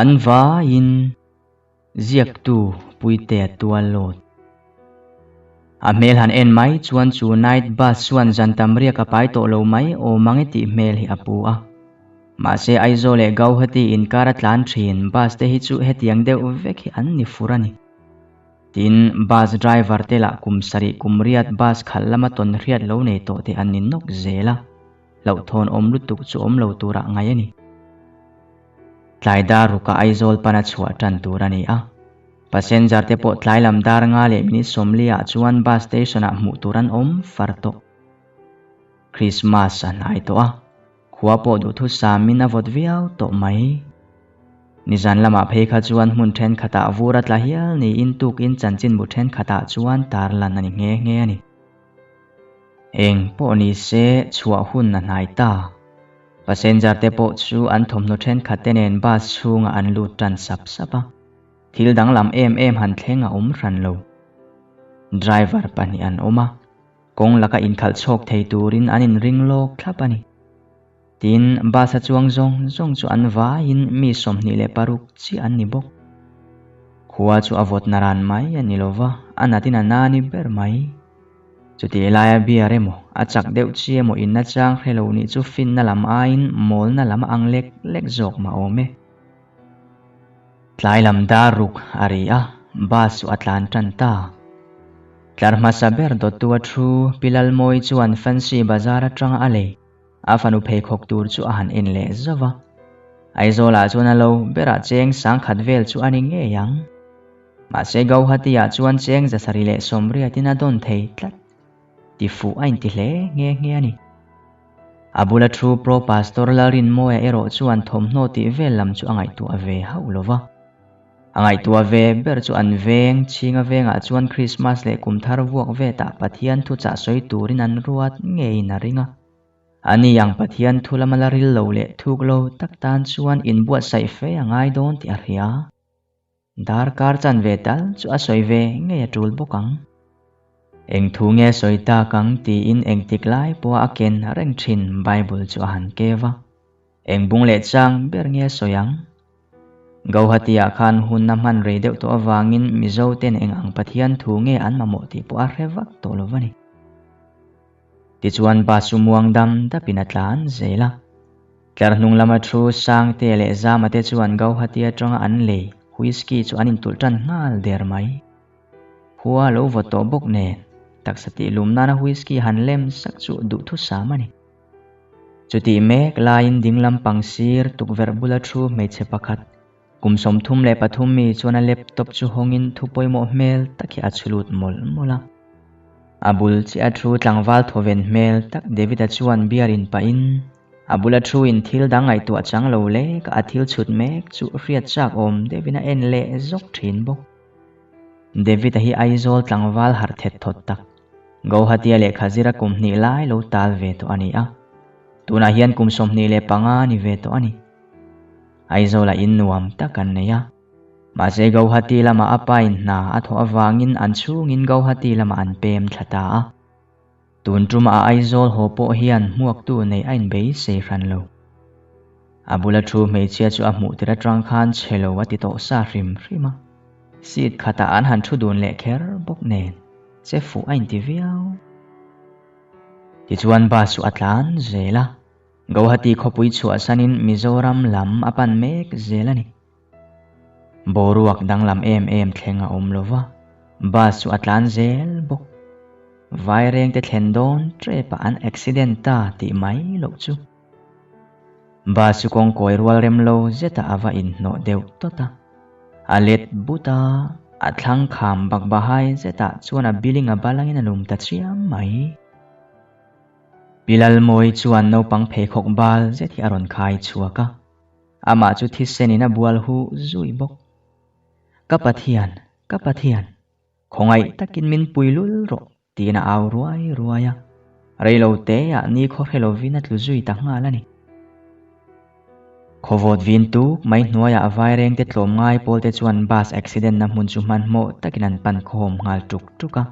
An vaiin ziaktu Puitea tuallawt. A hmel han en mai chuan chu night bus chuan zan tam riak a pai tawh lo mai awm ang e tih hmel hi a pu a. Mahse Aizawl leh Gauhati inkar a tlan thin bus te hi chu hetiang deuh vek hi an ni fur a ni. Tin, bus driver te lah kum sarih kum riat bus khalh lama tawn hriat lo nei tawh te an ni nawk zel a. Hlauhthawn awm lutuk chu awm lo turah ngaih a ni. Tlai dar rukah Aizawl pana chhuah tan tur a ni a. Passenger te pawh tlai lam dar nga leh minute sawmli ah chuan bus station ah hmuh tur an awm far tawh. Christmas a hnai tawh a, khua pawh duhthusam in a vawt viau tawh mai. Nizan lamah phei kha chuan hmun thenkhatah vur a tla hial niin tukin chanchinbu thenkhatah chuan tarlan a ni nghe nghe a ni. Eng pawh ni se chhuah hun a hnai ta. Passenger te pawh chu an thawmhnaw thenkhat te nen bus chhungah an lut tan sap sap a. Thil danglam em em han thleng a awm hran lo. Driver pahnih an awm a, kawng laka inkhalh chhawk thei turin an inring lawk thlap a ni. Tin, bus a chuang zawng zawng chu an vaiin mi 26 chiah an ni bawk. Khua chu a vawt naran mai a ni lova, a natin a na ni ber mai. Chutih laia beer emaw, a chak deuh chi emaw inna chang hre lo nih chu finna lam aiin mawlna lam a ang lek lek zawk mah awm e. Tlai lam dar ruk a ri a, bus chu a tlan tan ta. Tlar hmasa ber dawttu a thu Pi Lalmawi chuan Fancy Bazar atanga a lei a fanu pheikhawk tur chu a han en leh zauh a. Aizawlah chuan a lo berah cheng sangkhat vel chu a ni ngei ang. Mahse Gauhati ah chuan cheng 780 in a dawn thei tlat. Ti fuh a inti hle nghe nghe a ni. A bula thu Pro Pastor Lalrinmawia erawh chuan thawmhnaw tih vel lam chu a ngaihtuah ve hauh lo va. A ngaihtuah ve ber chu an veng, chhinga vengah chuan Krismas leh kum thar vuak vetah Pathian thuchah sawi turin an ruat ngeiin a ring a. Ani ang Pathian thu lama la ril lo leh thuk lo tak tan chuan inbuatsaih fe a ngai dawn tih a hria. Darkar chan ve tal chu a sawi ve ngei a tul bawk ang. Eng thu nge sawi tak ang tiin engtik lai pawha a ken reng thin Bible chu a han kev a. Eng bung leh chang ber nge sawi ang? Gauhati-ah khan hun a hman rei deuh tawh avangin Mizo ten eng ang Pathian thu nge an mamawh tih pawh a hre vak tawh lo va ni. Tichuan bus chu muang dam dapin a tlan zel a. Tlar hnung lama thu Sangte leh Zama te chuan Gauhati atanga an lei whisky chu an intulh tan nghal der mai. Khua lo vawt tawh bawk nen, taksa tih lum nana whisky han lem sak chu duhthusam a ni. Chutih mek laiin ding lampang sir tukverh bula thu hmeichhe pakhat, kum 33 mi chuan a laptop chu hawngin thu pawimawh hmel tak hi a chhulut mawlh mawlh a. A bul chiah a thu tlangval thawven hmel tak David-a chuan beer in pahin a bula thu in thil dang ngaihtuah chang lo lek a thil chhut mek chu hriat chak awm deuhin a en leh zawk thin bawk. David-a hi Aizawl tlangval harh thet thawt tak, Gauhati-a lehkha zira kum hnih lai lo tal ve tawh a ni a. Tunah hian kum 25 a ni ve tawh a ni. Aizawlah in nuam tak an nei a. Mahse Gauhati lamah a pa in hna a thawh avangin an chhungin Gauhati lamah an pem thla ta a. Tun tumah a Aizawl haw pawh hian hmuaktu nei a inbeisei hran lo. A bula thu hmeichhia chu a hmuh tir atang khan chhe lo a ti tawh sa hrim hrim a. Seat khatah an han thu dun leh kher bawk nen, che fuh a inti viau. Tichuan bus chu a tlan zel a, Gauhati khawpui chhuahsanin Mizoram lam a pan mek zel a ni. Boruak danglam em em thleng a awm lova, bus chu a tlan zel bawk. Vaireng te thlen dawn trep ah an accident ta tih mai loh chu. Bus chu kawng kawi rual rem lo zetah a va inhnawh deuh tawt a. A let but a, a thlang kham bak bahai zetah chuan a building a balangin a lum ta chiam mai. Pi Lalmawi chuan naupang pheikhawk bal zet hi a rawn khai chhuak a. Amah chu thisenin a bual hu zui bawk. Ka Pathian, ka Pathian, khawngaih takin min pui lul rawh tiin a au ruai ruai a. Reilo teah ni khaw hre lovin a tlu zui ta nghal a ni. Khawvawt vin tuk mai hnuaiah vaireng te tlawm ngai pawl te chuan bus accident na hmun chu hmanhmawh takin an pan khawm nghal tuk tuk a.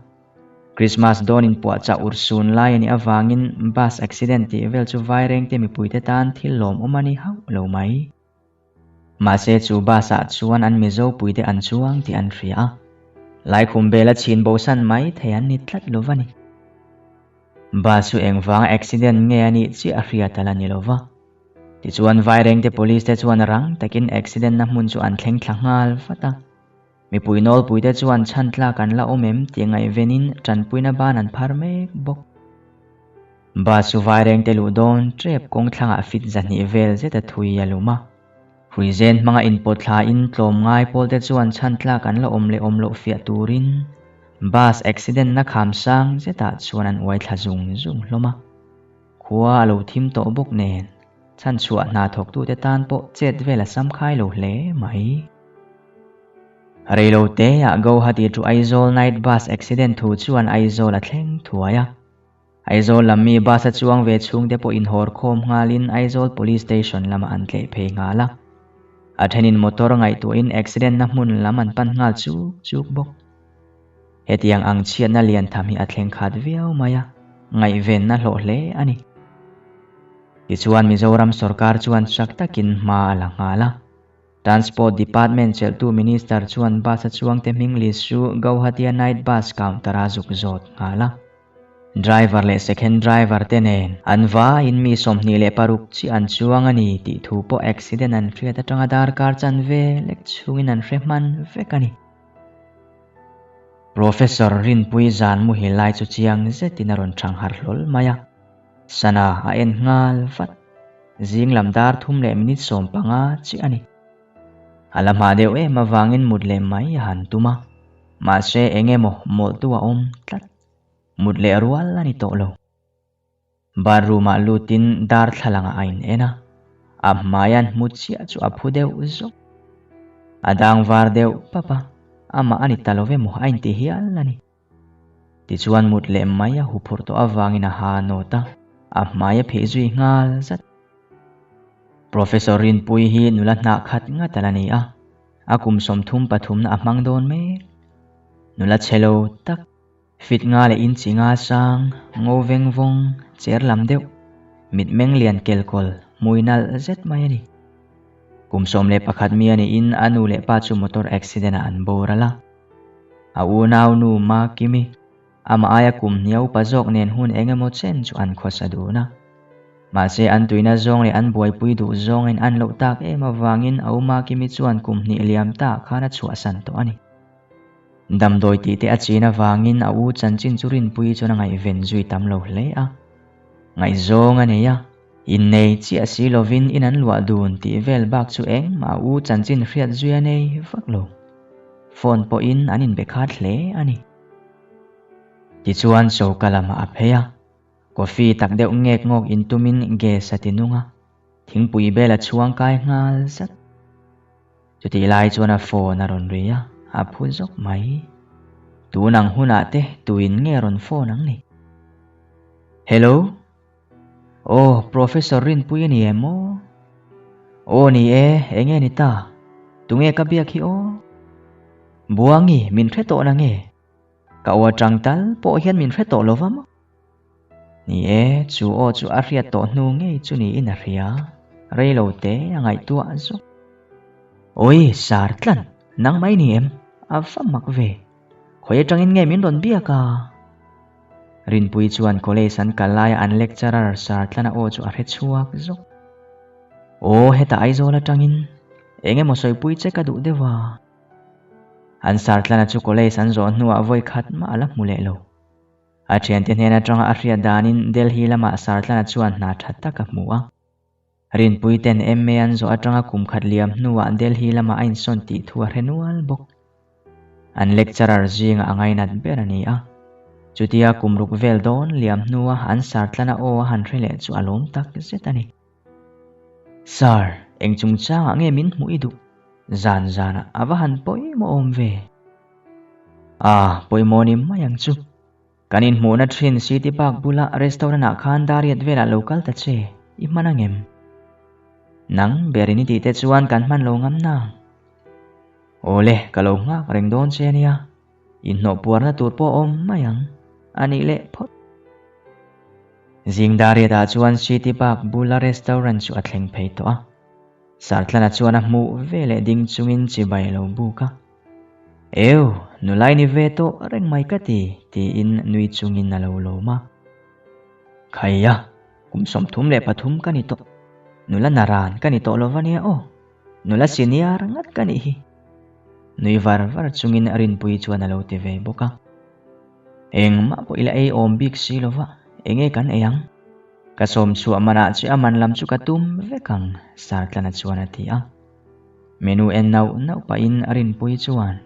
Christmas dawn in puahchah urhsun lai a nih avangin bus accident tih vel chu vaireng te mipuite tan thil lawmawm a ni hauh lo mai. Mahse chu bus ah chuan an Mizo puite an chuang tih an hria a, Laikhum bela chhin bosan mai thei an ni tlat lo va ni. Bus chu engvanga accident nge a nih chiah a hriat a la ni lo va. Tichuan Vairengte Police te chuan rang takin accident na hmun chu an thleng thla nghal vat a. Mipui nawlpuite chuan chhan tlak an la awm em tih ngaihvenin tanpuina ban an phar mek bawk. Bus chu Vairengte luh dawn tep kawng thlangah fit 200 vel zet a thui a lum a. Hruizen hmanga inpawt thlain tlawmngai pawlte chuan chhan tlak an la awm leh awm loh fiah turin bus accident na kham sang zetah chuan an uai thla zung zung hlawm a. Khua a lo thim tawh bawk nen chhan chhuah hna thawktute tan pawh chet vel a sam khai lo hle mai. Reiloteah Guwahati to Aizawl night bus accident thu chuan Aizawl a thleng thuai a. Aizawl lam mi bus a chuang ve chhungte pawh inhawr khawm nghalin Aizawl Police Station lamah an tleh phei nghal a. A thenin motor ngaihtuahin accident na hmun lam an pan nghal chuk chuk bawk. Hetiang ang chhiatna lian tham hi a thleng khat viau mai a, ngaihvenna hlawh hle a ni. Tichuan Mizoram sorkar chuan chak takin hma a la nghal a. Transport Department chelhtu Minister chuan bus a chuangte hming list chu Gauhatia Night Bus counter-a zuk zawt nghal a. Driver leh second driver te nen an vaiin mi 26 chiah an chuang a ni tih thu pawh accident an hriat atanga darkar chanve lek chhungin an hre hman vek a ni. Professor Rinpui zan muhil lai chu chiang zetin a rawn thang harh hlawl mai a. Sana a en nghal vat. Zing lam dar 3:15 chiah a ni. A la hma deuh em avangin mut leh mai a han tum a. Mahse eng emaw mawlhtu a awm tlat. Mut leh rual a ni tawh lo. Bathroom ah lutin darthlalangah a in en a. A hmai an hmu chiah chu a phu deuh zawk. A dang var deuh pap a, amah a ni ta lo emaw a inti hial a ni. Tichuan mut leh mai a huphurh tawh avangin a ha nawt a, a hmai a pheh zui nghal zat. Professor Rinpui hi nula hnah khat ngat a la ni a, a kum 33 na a hmang dawn mek. Nula chhe lo tak, fit nga leh inchi nga sang, ngo veng vawng, cher lam deuh, mitmeng lian kelkawl, hmui nalh zet mai a ni. Kum 11 mi a niin a nu leh pa chu motor accident ah an boral a. A unau nu Makimi, amah aia kum hniau pa zawk nen hun eng emaw chen chu an khawsa dun a. Mahse an tuina zawng leh an buaipui duh zawngin an loh tak em avangin a u Makimi chuan kum hnih liam ta khan a chhuahsan tawh a ni. Damdawi tih te a chin avangin a u chanchin chu Rinpuii chuan a ngaihven zui tam lo hle a. Ngaihzawng a nei a, innei chiah si lovin in an luah dun tih vel bak chu engmah a u chanchin hriat zui a nei vak lo. Phone pawhin an inbe khat hle a ni. Tichuan choka lamah a phei a, coffee tak deuh ngek ngawk intumin gas a ti nung a, thingpui bel a chhuang kai nghal zat. Chutih lai chuan a phone a rawn ri a, a phu zawk mai. Tun ang hunah te tuin nge rawn phone ang ni? Hello? Aw, Professor Rinpui a ni em aw? Aw ni e, eng nge ni ta? Tunge ka biak hi aw? Buangi, min hre tawh na nge? Ka aw atang tal pawh hian min hre tawh lo va maw? Ni e, chu aw chu a hriat tawh hnu ngei chu niin a hria. Rei lo te a ngaihtuah zawk. Awi, sar tlan, nang mai ni em? A va mak ve. Khawi atangin nge min rawn biak a? Rinpui chuan college an kal laia an lecturer sar tlana aw chu a hre chhuak zawk. Aw, hetah Aizawl atangin eng emaw sawipui che ka duh deuh a. An sar tlana chu college an zawh hnuah vawi khat mah a la hmu leh lo. A thiante hnen atanga a hriat danin Delhi lamah Sartlana chuan hna tha tak a hmu a. Rinpui ten MA an zawh atanga kum khat liam hnuah Delhi lamah a insawn tih thu a hre nual bawk. An lecturer zinga a ngainat ber a ni a. Chutia kum ruk vel dawn liam hnua an Sartlana aw a han hre leh chu a lawm tak zet a ni. Sir, eng chungchangah nge min hmuh i duh? Zan zanah a va han pawimawh awm ve. Ah, pawimawh ni mai ang chu. Kan inhmuhna thin City Park bula restaurant ah khan dariat velah lo kal ta che, i hman ang em? Nang ber in i tih te chuan kan hman lo ngam nang. Awle, ka lo nghak reng dawn che ania. Inhnawh puarna tur pawh awm mai ang. A nih leh phawt. Zing dariat ah chuan City Park bula restaurant chu a thleng phei tawh a. Sartlana chuan a hmuh veleh ding chungin chibai a lo buk a. Eu, nulai ni ve tawh reng mai ka ti, tiin nui chungin a lo lawm a. Khaia, kum 33 ka ni tawh. Nula naran ka ni tawh lo va nia aw. Nula senior ngat ka nih hi. Nui var var chungin Rinpuii chuan a lo ti ve bawk a. Engmah pawh ila ei awm bik si lo va, enge kan ei ang? Ka sawm chhuah manah che a man lam chu ka tum vek ang, Sartlana chuan a ti a. Menu en nauh nauh pahin Rinpuii chuan,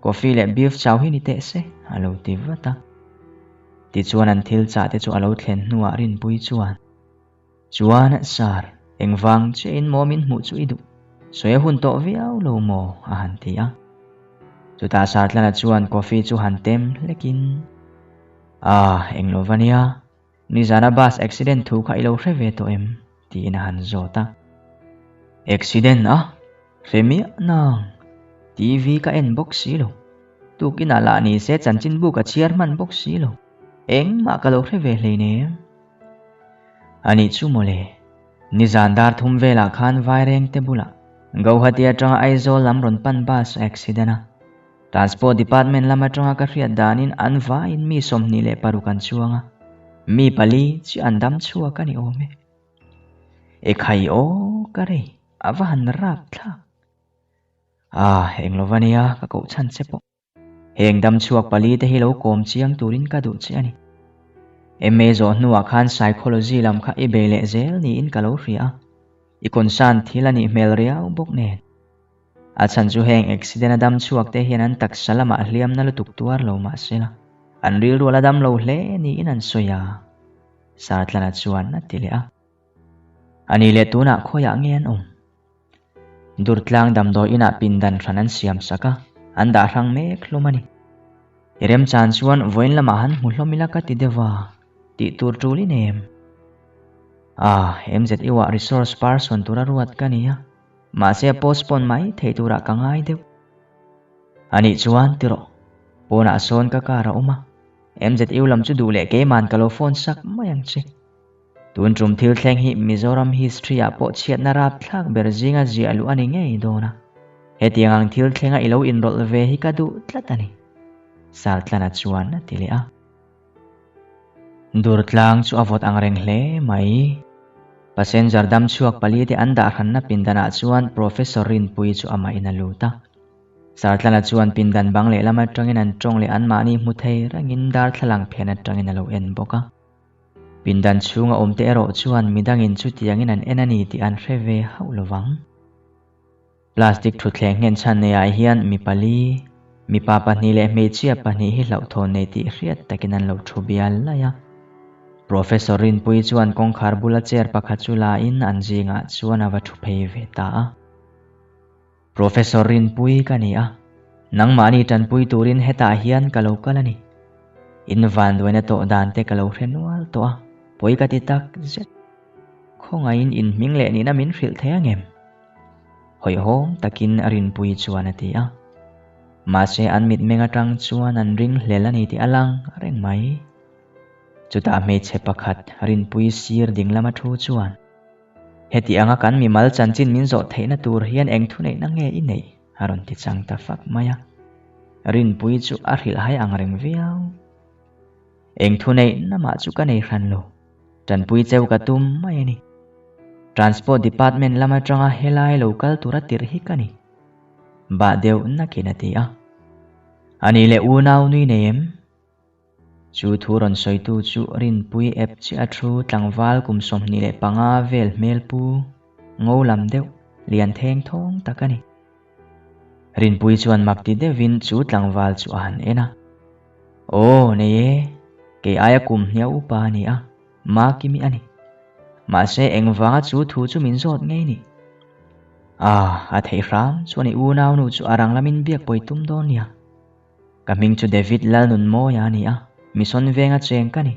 Coffee leh beef chau hi ni teh se, a lo ti vat a. Tichuan an thil chah te chu a lo thlen hnuah Rinpuii chuan, Chuan Sir, engvang chiahin maw min hmuh chu i duh? Sawi a hun tawh viau lo maw? a han ti a. Chutah Sartlana chuan coffee chu han tem hlekin, Ah, englo va nia, Nizana bus accident thu kha i lo hre ve tawh em? tiin a han zawt a. Accident a? Hre miah nang. TV ka en bawk si lo. Tukinah lah ni se chanchinbu ka chhiar hman bawk si lo. Engmah ka lo hre ve hleinem. Anih chu mawle. Nizan dar thum velah khan Vairengte bulah Gauhati atanga Aizawl lam rawn pan bus a accident a. Transport Department lam atanga ka hriat danin an vaiin mi 26 an chuang a, mi pali chu an dam chhuak a ni awm e. E khai aw ka rei, a va han rap thlak. Ah, eng lo va nia, ka koh chhan che pawh. Heng dam chhuak pali te hi lo kawm chiang turin ka duh che a ni. MA zawh hnuah khan Psychology lam kha i bei leh zel niin ka lo hria a, i concern thil a nih hmel riau bawk nen. A chhan chu heng accident a dam chhuak te hian an taksa lamah hliamna lutuk tuar lo mah sela, an rilru a la dam lo hle niin an sawi a, Sartlana chuan a ti leh a. A ni leh tunah khawiah nge an awm? Durtlang damdawi inah pindan hran an siam sak a, an dah hrang mek hlawm a ni. I remchan chuan vawiin lamah han hmu hlawm ila ka ti deuh a, tih tur tul i nem. Ah, MZU-ah resource person tura ruat ka ni a. Mahse a postpone mai thei turah ka ngai deuh. Anih chuan ti rawh, pawnah sawn ka car a awm a, MZU lam chu duh leh keiman ka lo phone sak mai ang che. Tun tum thil thleng hi Mizoram history ah pawh chhiatna rapthlak ber zinga ziah luh a ni ngei dawn a. Hetiang ang thil thlenga i lo inrawlh ve hi ka duh tlat a ni. Sartlana chuan a ti leh a. Durtlang chu a vawt ang reng hle mai. Passenger dam chhuak pali te an dah hranna pindanah chuan Professor Rinpuii chu amahin a lut a. Sartlana chuan pindan bang lehlam atangin an tawng leh anmahni hmu thei rengin darthlalang phen atangin a lo en bawk a. Pindan chhunga awmte erawh chuan midangin chutiangin an en a ni tih an hre ve hauh lovang. Plastic thutthleng nghen chhan neiah hian mi pali, mipa pahnih leh hmeichhia pahnih hi hlauhthawn nei tih hriat takin an lo thu bial laih a. Professor Rinpuii chuan kawngkhar bula chair pakhat chu la in an zingah chuan a va thu phei ve ta a. Professor Rinpuii ka ni a, nangmahni tanpui turin hetah hian ka lo kal a ni. In vanduaina tawh dan te ka lo hre nual tawh a, pawi ka ti tak zet. Khawngaihin in hming leh nihna min hrilh thei ang em? Hawihhawm takin a rinpui chuan a ti a. Mahse an mitmeng atang chuan an ring hlel a ni tih a lang reng mai. Chutah hmeichhe pakhat rinpui sir ding lama thu chuan, Heti anga kan mimal chanchin min zawh theihna tur hian eng thuneihna nge i neih? a rawn ti chang ta fak mai a. Rinpui chu a hrilhhai ang reng viau. Eng thuneihna mah chu ka nei hran lo. Tanpui cheu ka tum mai a ni. Transport Department lam atanga helai lo kal tura tirh hi ka ni. Bah deuh nakin a ti a. A nih leh unau nui nei em? Chu thu rawn sawitu chu Rinpui ep chiah a thu tlangval kum 25 vel hmel pu ngo lam deuh lian theng thawng tak a ni. Rinpui chuan mak ti deuhin chu tlangval chu a han en a. Aw, nei e, kei aia kum hniau upa a ni a, Makimi a ni. Mahse, engvanga chu thu chu min zawt ngei ni? Ah, a theih hram chuan i unaunu chu a rang lamin biak pawi tum dawn nia. Ka hming chu David Lalnunmawia a ni a, Mission venga cheng ka ni.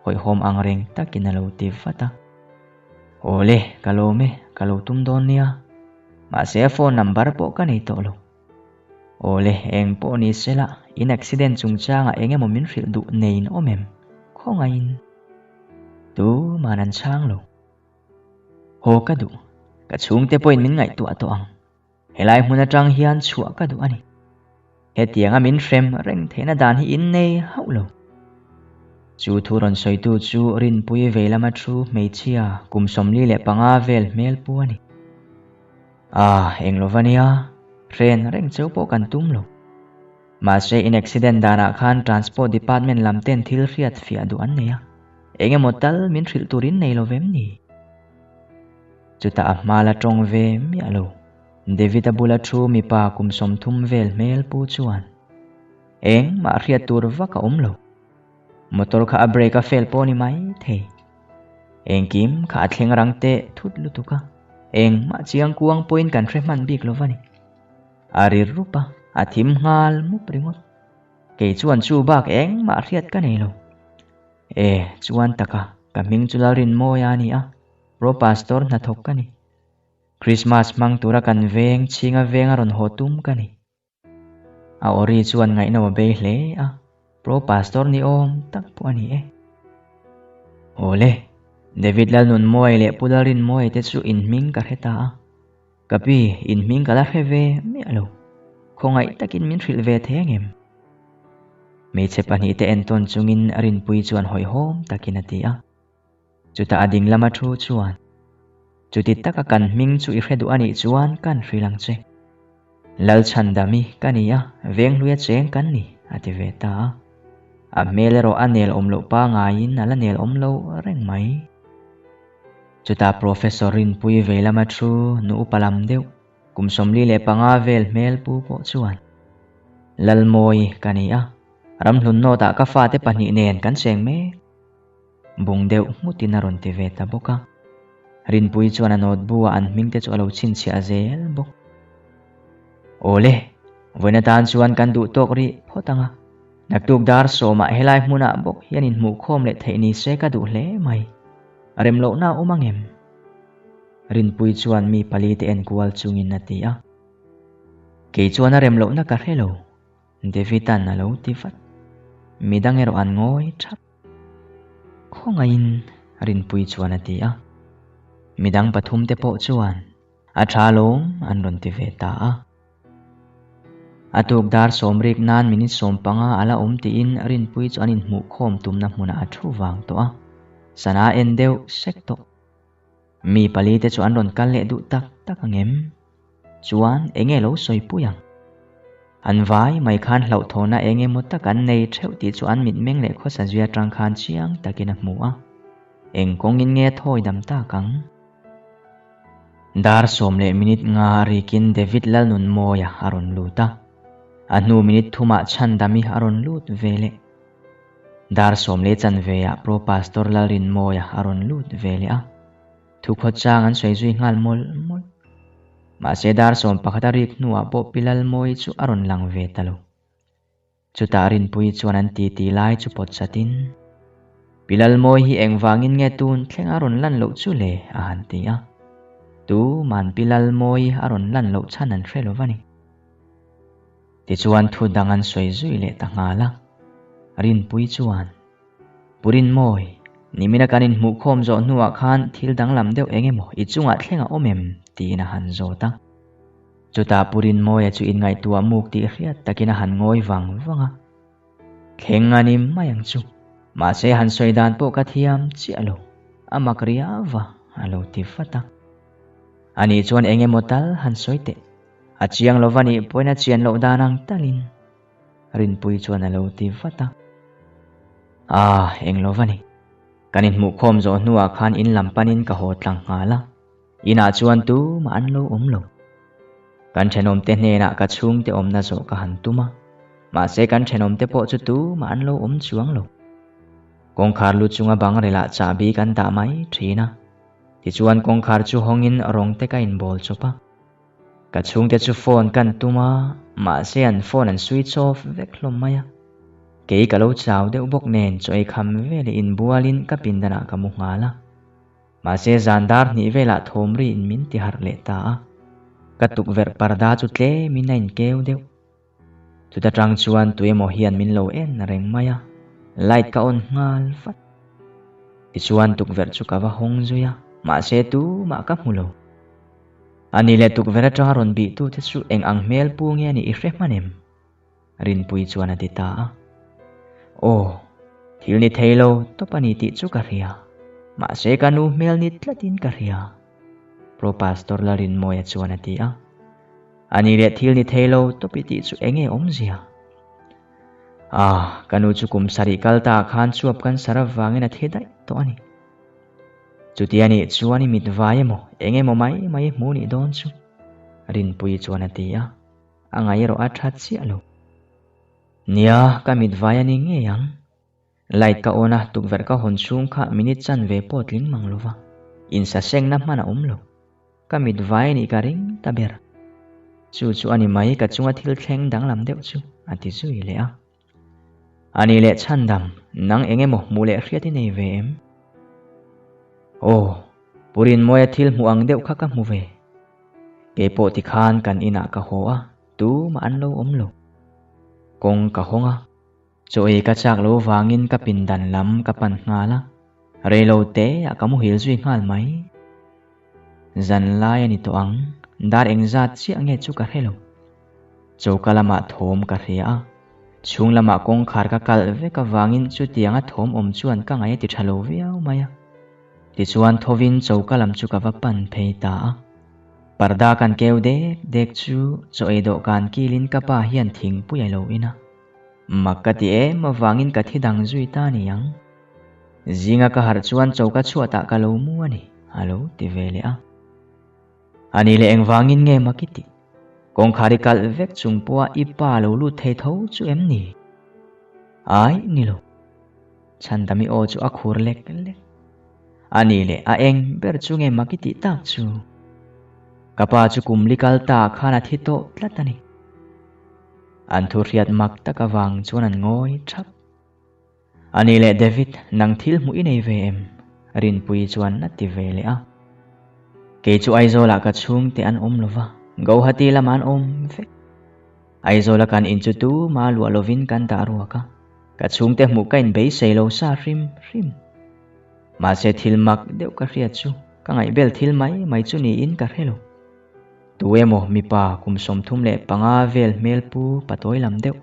Hawihhawm ang reng takin a lo ti vat a. Awle, ka lawm e, ka lo tum dawn nia. Mahse, a phone number pawh ka nei tawh lo. Awle, eng pawh ni sela, in accident chungchangah eng emaw min hrilh duh neiin awm em? Khawngaihin. Tuman an chhang lo. Haw ka duh. Ka chhungte pawhin min ngaihtuah tawh ang. Helai hmun atang hian chhuah ka duh a ni. Hetianga min hrem reng theihna dan hi in nei hauh lo. Chu thu rawn sawitu chu Rinpui vei lama thu hmeichhia kum 45 vel hmel pu a ni. Ah, eng lova nia, hren reng cheu pawh kan tum lo. Mahse in accident danah khan Transport Department lam ten thil hriat fiah duh an nei a, eng emaw tal min hrilh tur in nei lo vem ni? Chutah a hma la tawng ve miah lo. David-a bula thu mipa kum 30 vel hmel pu chuan engmah hriat tur vak a awm lo. Motor kha a brake a fail pawh ni mai thei. Engkim kha a thleng rang teh thut lutuk a, engmah chiang kuang pawhin kan hre hman bik lo va ni. A ri rup a, a thim nghal mup ringawt. Kei chuan chu bak engmah hriat ka nei lo. E, chuan taka, ka hming chu Lalrinmawia a ni a, Pro Pastor hnathawk ka ni. Christmas hmang tura kan veng chhinga venga rawn haw tum ka ni. A awri chuan ngaihno a bei hle a, Pro Pastor ni awm tak pawh a ni e. Awle, David Lalnunmawia leh Pu Lalrinmawia te chu in hming ka hre ta a. Ka pi, in hming ka la hre ve miah lo. Khawngaih takin min hrilh ve thei ang em? Hmeichhe pahnihte entawn chungin Rinpuii chuan hawihhawm takin a ti a. Chutah a ding lama thu chuan, Chuti taka kan hming chu i hre duh a nih chuan kan hrilh ang che. Lalchhandami ka ni a, Venghluia cheng kan ni, a ti ve ta a. A hmel erawh a nel awm loh pangaiin a la nel awm lo reng mai. Chutah Professor Rinpui vei lama thu nu upa lam deuh, kum 45 vel hmel pu pawh chuan, Lalmawi ka ni a, ramhlun nawtah ka fate pahnih nen kan cheng mek. Bung deuh nghutin a rawn ti ve ta bawk a. Rinpui chuan a notebook-ah an hmingte chu a lo chhinchhiah zel bawk. Awle, vawiin atan chuan kan duh tawk rih phawt ang a. Naktuk dar sawmah helai hmunah bawk hian inhmuhkhawm leh theih ni se ka duh hle mai. Rem lohna a awm ang em? Rinpui chuan mi pali te enkual chungin a ti a. Kei chuan a rem lohna ka hre lo, David-a'n a lo ti vat. Midang erawh an ngawi thap. Khawngaihin Rinpui chuan a ti a. Midang pathum te pawh chuan a tha lawm an rawn ti ve ta a. A tuk dar sawmrik nan minute 15 a la awm tiin Rinpui chu an inhmuhkhawm tumna hmunah a thu vang tawh a. Sana en deuh sek tawh. Mi pali te chu an rawn kal leh duh tak tak ang em? Chuan enge lo sawi pui ang? An vai mai khan hlauhthawhna eng emaw tak an nei theuh tih chu an mitmeng leh khawsa zui atang khan chiang takin a hmu a. Eng kawngin nge thawi dam tak ang? Dar sawm leh minute nga rikin David Lalnunmawia a rawn lut a. A hnu minute thumah Chhandami a rawn lut ve leh. Dar sawm leh chanveah Pro Pastor Lalrinmawia a rawn lut ve leh a. Thukhawt chang an sawi zui nghal mawlh mawlh. Mahse dar 11 a rik hnuah pawh Pi Lalmawi chu a rawn lang ve ta lo. Chutah Rinpui chuan an titi lai chu pawt chatin, Pi Lalmawi hi engvangin nge tun thleng a rawn lan loh chu le? a han ti a. Tu man Pi Lalmawi a rawn lan loh chhan an hre lo va ni. Tichuan thu dang an sawi zui leh ta nghal a. Rinpui chuan, Pu Rinmawi, nimina kan inhmuhkhawm zawh hnuah khan thil danglam deuh eng emaw i chungah thleng a awm em? tiin a han zawt a. Chutah Pu Rinmawia chu inngaihtuah muk tih hriat takin a han ngawi vang vang a. Thleng a ni mai ang chu, mahse han sawi dan pawh ka thiam chiah lo, a mak riau va, a lo ti vat a. Ani chuan eng emaw tal han sawi teh, a chiang lo va nih pawhin a chian loh dan ang talin. Rinpui chuan a lo ti vat a. Ah, eng lo va ni. Kan inhmuhkhawm zawh hnuah khan in lam panin ka haw tlang nghal a. Inah chuan tumah an lo awm lo. Kan thenawmte hnenah ka chhungte awmna zawh ka han tum a. Mahse kan thenawmte pawh chu tumah an lo awm chuang lo. Kawngkhar lu chunga bang relah chahbi kan dah mai thin a. Tichuan kawngkhar chu hawngin rawng te ka inbawl chawp a. Ka chhungte chu phone kan tum a, mahse an phone an switch off vek hlawm mai a. Kei ka lo chau deuh bawk nen chaw ei kham veleh inbualin ka pindanah ka mu nghal a. Mahse zan dar hnih velah thawm riin min ti harh leh ta a. Ka tukverh parda chu tlemin a inkeu deuh. Chuta tang chuan tuemaw hian min lo en reng mai a, light ka on nghal vat. Tichuan tukverh chu ka va hawng zui a, mahse tumah ka hmu lo. Ani leh tukverh atanga rawn bihtute chu eng ang hmel pu nge anih i hre hman em? Rinpui chuan a ti ta a. Aw, thil ni thei lo tawp a ni tih chu ka hria. Mahse ka nu hmel ni tlatin ka hria. Pro Pastor Larinmawia chuan a ti a. Ani leh thil ni thei lo tawp i tih chu enge awmzia? Ah, ka nu chu kum sarih kal ta ah khan chuap cancer avangin a thi daih tawh a ni. Chuti a nih chuan i mit vai emaw eng emaw mai mai hmu nih dawn chu? Rinpuii chuan a ti a, a ngaih erawh a tha chiah lo. Nia, ka mit vai a ni ngei ang. Light ka on a, tukverh ka hawn chhung kha minute chanve pawh tling mang lo va, insasengna hman a awm lo. Ka mit vai a nih ka ring ta ber. Chu chu a ni mai ka chunga thil thleng danglam deuh chu, a ti zui leh a. A nih leh chhandam, nang eng emaw hmuh leh hriat i nei ve em? Aw, Pu Rinmawia thil hmuh ang deuh kha ka hmu ve. Keipawh tikhan kan inah ka haw a, tumah an lo awm lo. Kawng ka hawng a, chaw ei ka chak lo vangin ka pindan lam ka pan nghal a, reilo te ah ka muhil zui nghal mai. Zan lai a ni tawh ang, dar engzat chiah nge chu ka hre lo. Choka lamah thawm ka hria a, chhung lamah kawngkhar ka kalh vek avangin chutianga thawm awm chuan ka ngaih a ti tha lo viau mai a. Tichuan thovin choka lam chu ka va pan phei ta a. Parda kan keu dek dek chu chaw ei dawhkan kilin ka pa hian thingpui a lo in a. Mak ka ti em avangin ka thi dang zui ta ni ang. Zinga ka harh chuan choka chhuatah ka lo mu a ni, a lo ti ve leh a. A ni leh engvangin nge mak i tih? Kawngkhar i kalh vek chung pawha i pa lo lut thei tho chu em ni? Ai, ni lo. Chhandami aw chu a khur lek lek. A ni leh a eng ber chu nge mak i tih tak chu? Ka pa chu kum li kal ta khan a thi tawh tlat a ni. An thu hriat mak tak avang chuan an ngawi thap. A ni leh David, nang thil hmuh i nei ve em? Rinpuii chuan a ti ve leh a. Kei chu Aizawlah ka chhungte an awm lo va, Guwahati lamah an awm vek. Aizawla kan in chu tuma luah lovin kan dah ruak a, ka chhungte hmuh ka inbeisei lo sa hrim hrim. Mahse thil mak deuh ka hriat chu ka ngaihbel thil mai mai chu niin ka hre lo. Tu emaw mipa kum 35 vel hmel pu patawi lam deuh.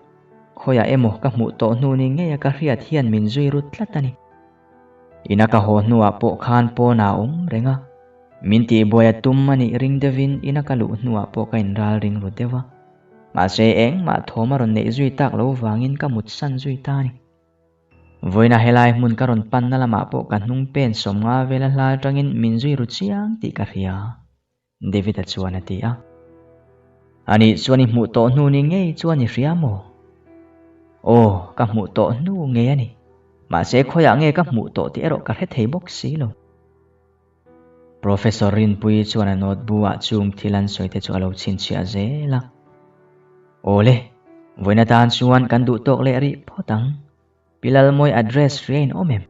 Khawiah emaw ka hmuh tawh hnu ni ngeia ka hriat hian min zui rut tlat a ni. Ina ka haw hnuah pawh khan pawnah a awm reng a, min tihbuai a tum a nih ring deuhin ina ka luh hnuah pawh ka inral ring ru deuh a. Mahse engmah thawm a rawn neih zui tak lo vangin ka mutsan zui ta a ni. Vawiina helai hmun ka rawn panna lamah pawh ka hnung pen 50 vela hla atangin min zui ru chiang tih ka hria. David-a chuan a ti a. Anih chuan i hmuh tawh hnu ni ngei chuan i hria maw? Aw, ka hmuh tawh hnu ngei a ni. Mahse khawiah nge ka hmuh tawh tih erawh ka hre thei bawk si lo. Professor Rinpuii chuan a note bu-ah chung thil an sawi te chu a lo chhinchhiah zel a. Awle, vawiin atan chuan kan duh tawk leh rih phawt ang. Pi Lalmawi address hria in awm em?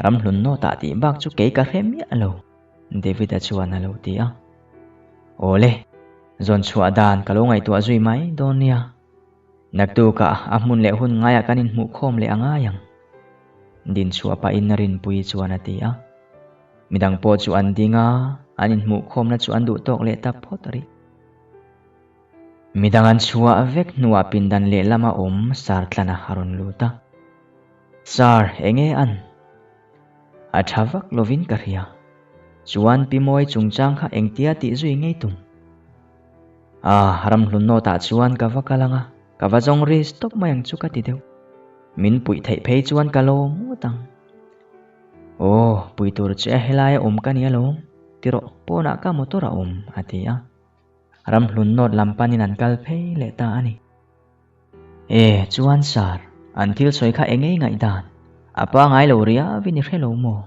Ramhlun nawtah tih bak chu kei ka hre miah lo, David-a chuan a lo ti a. Awle, zawn chhuah dan ka lo ngaihtuah zui mai dawn nia. Naktukah a hmun leh hun ngaiah kan inhmuhkhawm leh a ngai ang. Din chhuah pahin Rinpuii chuan a ti a. Midang pawh chu an ding a, an inhmuhkhawmna chu an duhtawk leh ta phawt rih. Midang an chhuah vek hnuah pindan lehlama awm Sartlana a rawn lut a. Sir, enge an? A tha vak lovin ka hria. Chuan Pi Mawi chungchang kha engtia tih zui ngei tum? Ah, ramhlun nawtah chuan ka va kal ang a, ka va zawng ri stop mai ang chu ka ti deuh. Min puih theih phei chuan ka lawm ngawt ang. Aw, pui tur che a helai a awm ka ni alawm, tirawh pawnah ka motor a awm, a ti a. Ramhlun nawt lam panin an kal phei leh ta a ni. E, chuan sir, an thil sawi kha engei ngaihdan? A pa ngai lo riau in i hre lo maw?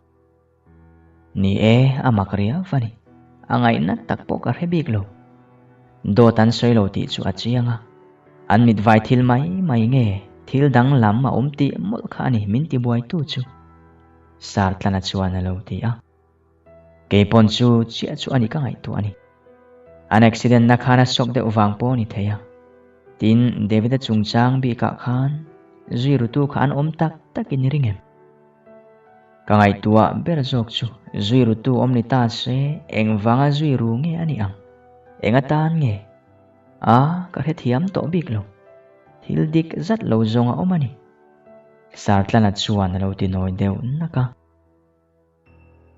Ni e, a mak riau a ni. A ngaihna tak pawh ka hre bik lo. Dawt an sawi lo tih chu a chiang a. An mit vai thil mai mai nge thil dang lam a awm tih mawlh kha a ni min tibuaitu chu. Sir Tlana chuan a lo ti a. Keipawn chu chiah chu a ni ka ngaihtuah a ni. An accident na khan a sawk deuh vang pawh a ni thei a. Tin, David-a chungchang bikah khan zui rutu kha an awm tak tak in i ring em? Ka ngaihtuah ber zawk chu zui rutu awm ni ta se engvanga zui ru nge a nih ang? Eng atan nge? A, ka hrethiam tawh bik lo. Thil dik zat lo zawng a awm a ni. Sartlana chuan a lo ti nawi deuh nak a.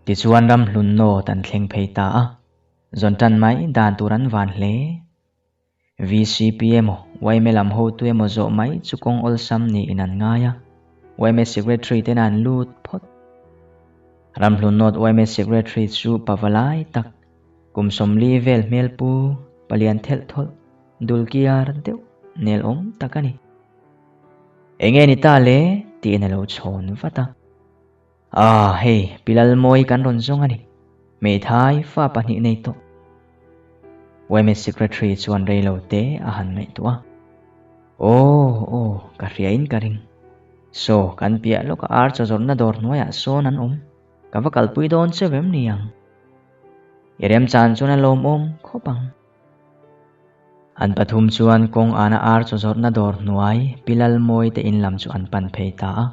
Tichuan ramhlun nawt an thleng phei ta a, zawn tan mai dan tur an van hle. VCP emaw, yma lam hotu emaw zawh mai chu kawng awlsam niin an ngai a, yma Secretary ten an lut phawt. Ramhlun North yma Secretary chu pavalai tak, kum 40 vel hmel pu, palian thelh thawlh, dul kiar deuh, nel awm tak a ni. Enge ni ta le? tiin a lo chhawn vat a. Ah, hei, Pi Lalmawi kan rawn zawng a ni. Hmeithai fa pahnih nei tawh. Yma Secretary chuan rei lo te a han ngaihtuah a. Aw, aw, ka hria in ka ring. Saw, kan piah lawka ar chaw zawrhna dawr hnuaiah sawn an awm. Ka va kalpui dawn cheu em ni ang? I remchan chuan a lawmawm khawp ang. An pathum chuan kawng ana ar chaw zawrhna dawr hnuai Pi Lalmawi te in lam chu an pan phei ta a.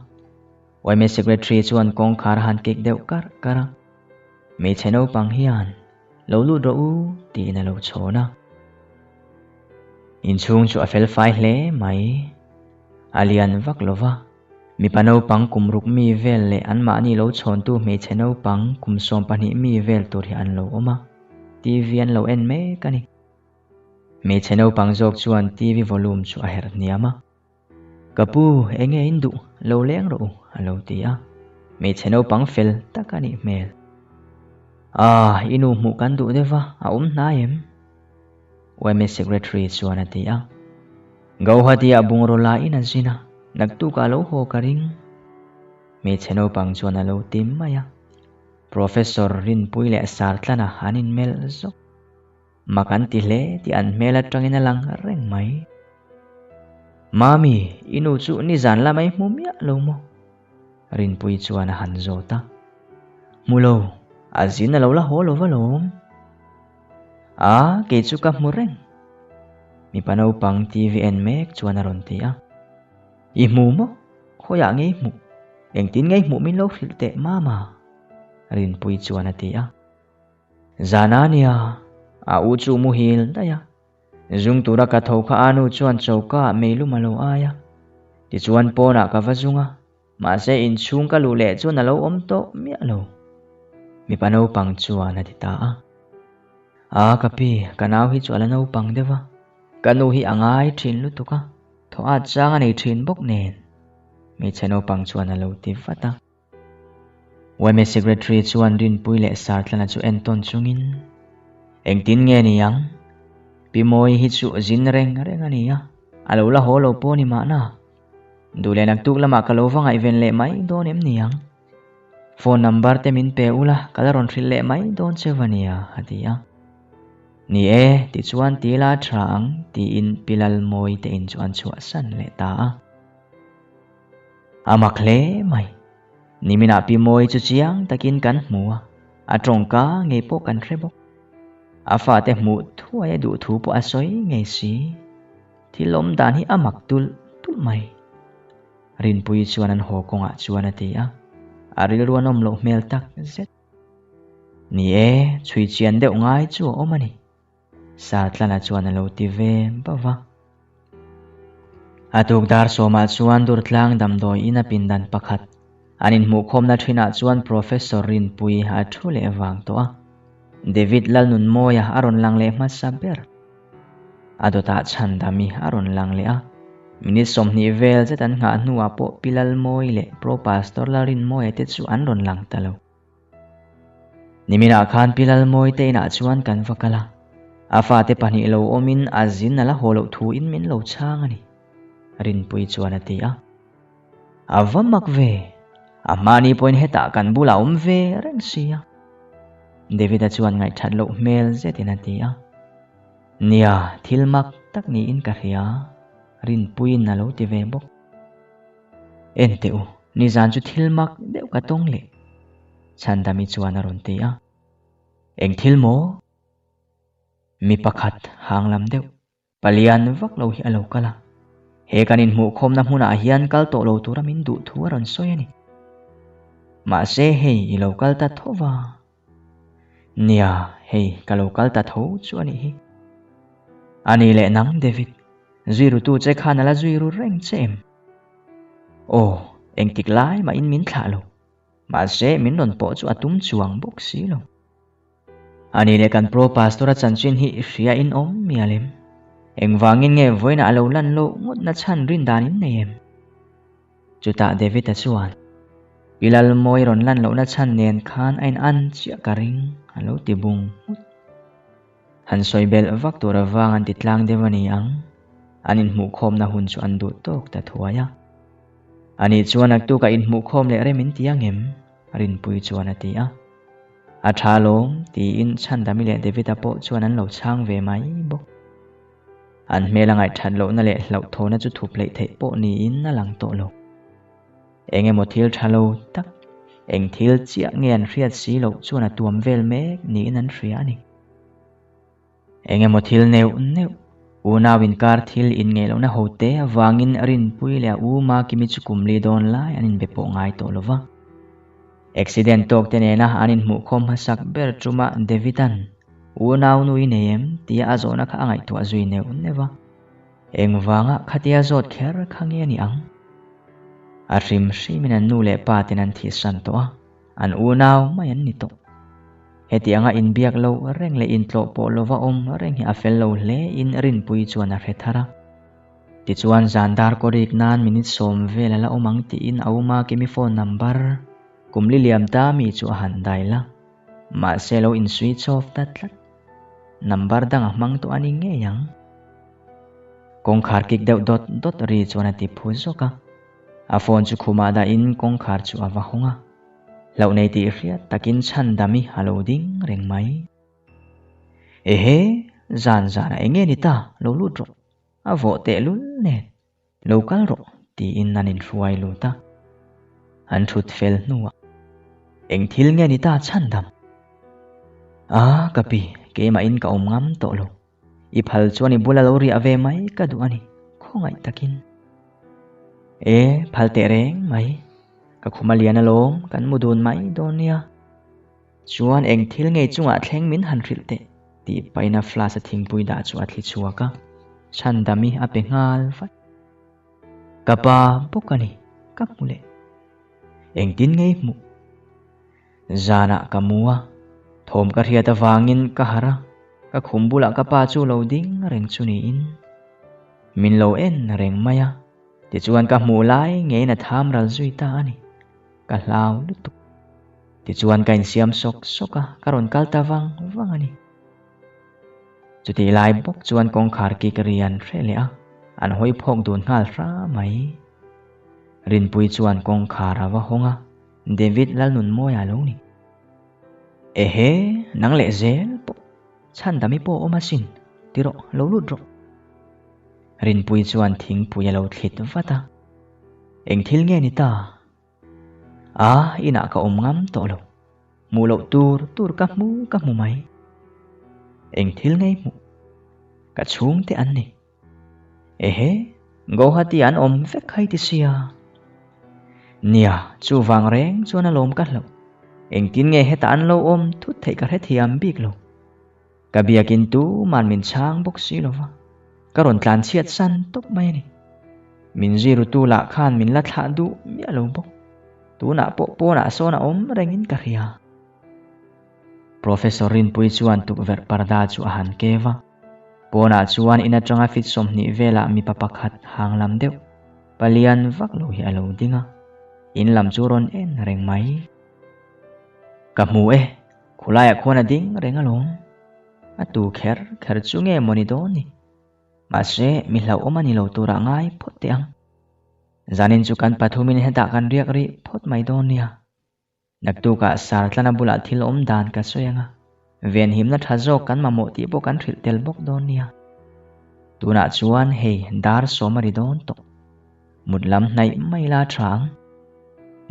Yma Secretary chuan kawngkhar a han kik deuh karh karh a, Hmeichhe naupang hian lo lut rawh u tiin a lo chhawn a. Inchhung chu a fel fai hle mai. A lian vak lo va, mipa naupang kum ruk mi vel leh anmahni lo chhawntu hmeichhe naupang kum 12 mi vel tur hi an lo awm a, TV an lo en mek a ni. Hmeichhe naupang zawk chuan TV volume chu a herh hniam a. Ka pu, enge in duh, lo leng rawh u, a lo ti a. Hmeichhe naupang fel tak a nih hmel. Ah, i nu hmuh kan duh deuh va, a awm hnai em? Yma Secretary chuan a ti a. Gauhati-ah bungraw la in a zin a, naktukah lo haw ka ring. Hmeichhe naupang chuan a lo ti mai a. Professor Rinpui leh Sartlana an inmelh zawk. Mak an ti hle tih an hmel atangin a lang reng mai. Mami, i nu chu nizan lamah i hmu miah lo maw? Rinpui chuan a han zawt a. Hmu lo, a zin a lo la haw lo va lawm. A, kei chu ka hmu reng. Mipa naupang TV en mek chuan a rawn ti a. I hmu maw? Khawiah nge i hmuh? Engtin nge i hmuh min lo hrilh teh Mama? Rinpui chuan a ti a. Zana nia, a u chu muhil daih a. Zung tura ka tho kha a nu chuan choka ah meilum a lo ai a. Tichuan pawnah ka va zung a, mahse inchhung ka luh leh chuan a lo awm tawh miah lo. Mipa naupang chuan a ti ta a. A ka pi, ka nau hi chu a la naupang deuh a, ka nu hi a ngai thin lutuk a, thaw at chang a nei thin bawk nen. Hmeichhe naupang chuan a lo ti vat a. Yma Secretary chuan Rinpui leh Sartlana chu entawn chungin, Engtin nge ni ang? Pi Mawi hi chu zin reng reng a ni a, a lo la haw lo pawh ni mahna. Duh leh naktuk lamah ka lo va ngaihven leh mai dawn em ni ang? Phone number te min pe ula, ka la rawn hrilh leh mai dawn che va nia, a ti a. Ni e, tichuan ti la tha ang, tiin Pi Lalmawi te in chu an chhuahsan leh ta a. A mak hle mai. Niminah Pi Mawi chu chiang takin kan hmu a, a tawngka ngei pawh kan hre bawk. A fate hmuh thuai a duh thu pawh a sawi ngei si. Thil awm dan hi a mak tulh tulh mai. Rinpui chuan an haw kawngah chuan a ti a, a rilru an awm loh hmel tak zet. Ni e, chhui chian deuh ngai chu a awm a ni. Sartlana chuan a lo ti ve bauh va. A tuk dar sawmah chuan Durtlang damdawi in a pindan pakhat an inhmuhkhawmna thinah chuan Professor Rinpui a thu leh vang tawh a. David Lalnunmawia a rawn lang leh hmasa ber. A dawtah Chhandami a rawn lang leh a. Minute 20 vel zet an nghah hnuah pawh Pi Lalmawi leh Pro Pastor Lalrinmawia te chu an rawn lang ta lo. Niminah khan Pi Lalmawi te inah chuan kan va kal a, a fate pahnih lo awmin a zin a la haw loh thuin min lo chhang a ni, Rinpui chuan a ti a. A va mak ve, a hmani pawhin hetah kan bulah awm ve reng si a, David-a chuan ngaihthat loh hmel zetin a ti a. Nia, thil mak tak niin ka hria, Rinpuiin a lo ti ve bawk. En teh u, nizan chu thil mak deuh ka tawng leh. Chhandami chuan a rawn ti a. Eng thil maw? Mi pakhat hang lam deuh, palian vak lo hi a lo kal a. He kan inhmuhkhawmna hmunah hian kal tawh lo tura min duh thu a rawn sawi a ni. Mahse hei i lo kal ta tho va. Nia, hei ka lo kal ta tho chu a nih hi. A ni leh nang David, zui rutu che khan a la zui ru reng che em? Aw, engtik lai mahin min thlah lo. Mahse min rawn pawh chu a tum chuang bawk si lo. A ni leh kan pro pastor a chanchin hi i hria in awm mial em? Engvangin nge vawiinah a lo lan loh ngawt na chhan rin dan in nei em? Chutah David-a chuan, Pi Lalmawi rawn lan lohna chhan nen khan a in an chiah ka ring, a lo ti bung nghut. Han sawi belh vak tur avang an ti tlang deuh a ni ang, an inhmuhkhawmna hun chu an duh tawk ta thuai a. A nih chuan naktukah inhmuhkhawm leh rem in ti ang em? Rinpui chuan a ti a. A tha lawm, tiin Chhandami leh David-a pawh chuan an lo chhang ve mai bawk. An hmel a ngaihthat lohna leh hlauhthawhna chu thup hleih theih pawh niin a lang tawh lo. Eng emaw thil tha lo tak, eng thil chiah nge an hriat si loh chuan a tuam vel mek niin an hria a ni. Eng emaw thil neuh neuh, unau inkar thil inngeih lohna ho te avangin Rinpui leh a u Makimi chu kum li dawn lai an inbe pawh ngai tawh lo va. Accident tawk te nena an inhmuhkhawm hmasak ber ṭuma David-a'n Unau nu i nei em? tia a zawhna kha a ngaihtuah zui neuh neuh a. Engvanga khatia zawt kher kha nge ni ang? A hrim hrimin an nu leh pa ten an thihsan tawh a, an unau mai an ni tawh. Heti anga inbiak lo reng leh intlawh pawh lova awm reng hi a fel lo hle in Rinpui chuan a hre thar a. Tichuan zan dar kaw rik nan minute sawm vel a la awm ang tiin a uma Kimi phone number kum li liam ta mi chu a han dail a. Mahse lo in switch off ta tlat. Number dang a hmang tawh a ni ngei ang. Kawngkhar kik deuh dawt dawt ri chuan a ti phu zawk a. A phone chu khumah dahin kawngkhar chu a va hawng a. Hlauh nei tih hriat takin chhandam i a lo ding reng mai. Ehe, zan zanah eng nge ni ta, lo lut rawh. A vawh tehlul nen, lo kal rawh tiin an inhruai lut a. An thut fel hnuah, Eng thil nge ni ta chhandam? A, ka pi, keimahin ka awm ngam tawh lo. I phal chuan i bula lo riah ve mai ka duh a ni, khawngaih takin. E, phal teh reng mai. Ka khum a lian alawm, kan mu dun mai dawn nia. Chuan eng thil ngei chungah thleng min han hrilh teh, tih pahin a flask a thingpui dah chu a thli chhuak a, Chhandami a pe nghal vat. Ka pa bawk a ni, ka hmu leh. Engtin ngei hmuh? Zanah ka mu a, thawm ka hriat avangin ka harh a, ka khum bulah ka pa chu lo ding reng chu niin min lo en reng mai a, tichuan ka hmuh lai ngeiin a tham ral zui ta a ni, ka hlau lutuk. Tichuan ka insiam sawk sawk a, ka rawn kal ta vang vang a ni. Chutih lai bawk chuan kawngkhar kik ri an hre leh a, an hawi phawk dun nghal hra mai. Rinpui chuan kawngkhar a va hawng a, David Lalnunmawia a lo ni. Ehe, nang leh zel pawh, chhandami pawh awm asin, ti rawh, lo lut rawh. Rinpui chuan thingpui a lo thlit vat a. Eng thil nge ni ta? A, inah ka awm ngam tawh lo. Hmuh loh tur tur ka hmu ka hmu mai. Eng thil ngei hmuh? Ka chhungte an ni. Ehe, Guwahati an awm vek hai ti sia. Nia, chuvang reng chuan a lawm ka hlauh. Engtin nge hetah an lo awm thut theih ka hrethiam bik lo. Ka biakin tuman min chhang bawk si lo va, ka rawn tlan chhiat san tawp mai a ni. Min zirutu lah khan min la thlah duh miah lo bawk. Tunah pawh pawnah sawn a awm rengin ka hria. Professor Rinpui chuan tukverh parda chu a han kev a. Pawnah chuan in atanga fit 20 velah mipa pakhat hang lam deuh, palian vak lo hi a lo ding a. In lam chu rawn en reng mai. Ka hmu e, khulaiah khuan a ding reng alawm. A tu kher kher chu nge maw ni dawn ni? Mahse, mi hlauhawm a ni lo turah ngai phawt teh ang. Zanin chu kan pathumin hetah kan riak rih phawt mai dawn nia. Naktukah Sartlana bulah thil awm dan ka sawi ang a, venhimna tha zawk kan mamawh tih pawh kan hrilh tel bawk dawn nia. Tunah chuan hei dar sawm a ri dawn tawh. Mut lam hnaih mai la tha ang.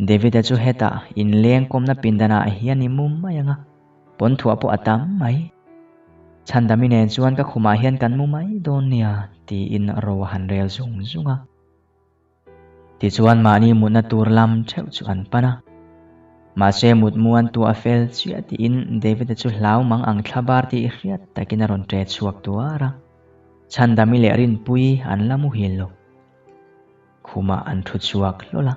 David-a chu hetah inleng kawmna pindanah hian i mu mai ang a, pawn thuah pawh a tam mai. Chhandami nen chuan ka khumah hian kan mu mai dawn nia tiin ro a han rel zung zung a. Tichuan mahni mutna tur lam theuh chu an pan a. Mahse mut muan tu a fel chiah tiin David-a chu hlau mang ang thlabar tih hriat takin a rawn ṭe chhuak tuar a. Chhandami leh Rinpuii an la muhil lo. Khumah an ṭhu chhuak hlawl a.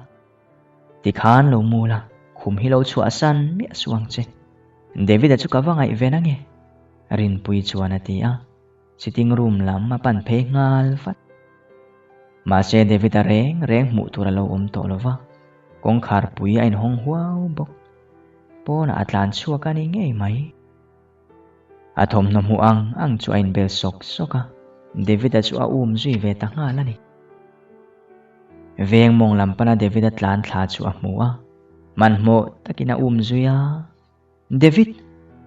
Tikhan lo mu la, khum hi lo chhuahsan miah suh ang che. David-a chu ka va ngaih ve na nge? Rinpuii chuan a ti a. Sitting room lam a pan phei nghal vat. Mahse David-a reng reng hmuh tur a lo awm tawh lo va, kawngkhar pui a inhawng huau bawk. Pawnah a tlan chhuak a ni ngei mai. A thawmhnaw hmuh ang ang chu a inbel sawk sawk a, David-a chu a um zui ve ta nghal a ni. Veng mawng lam pana David-a tlan thla chu a hmu a, hmanhmawh takin a um zui a, David!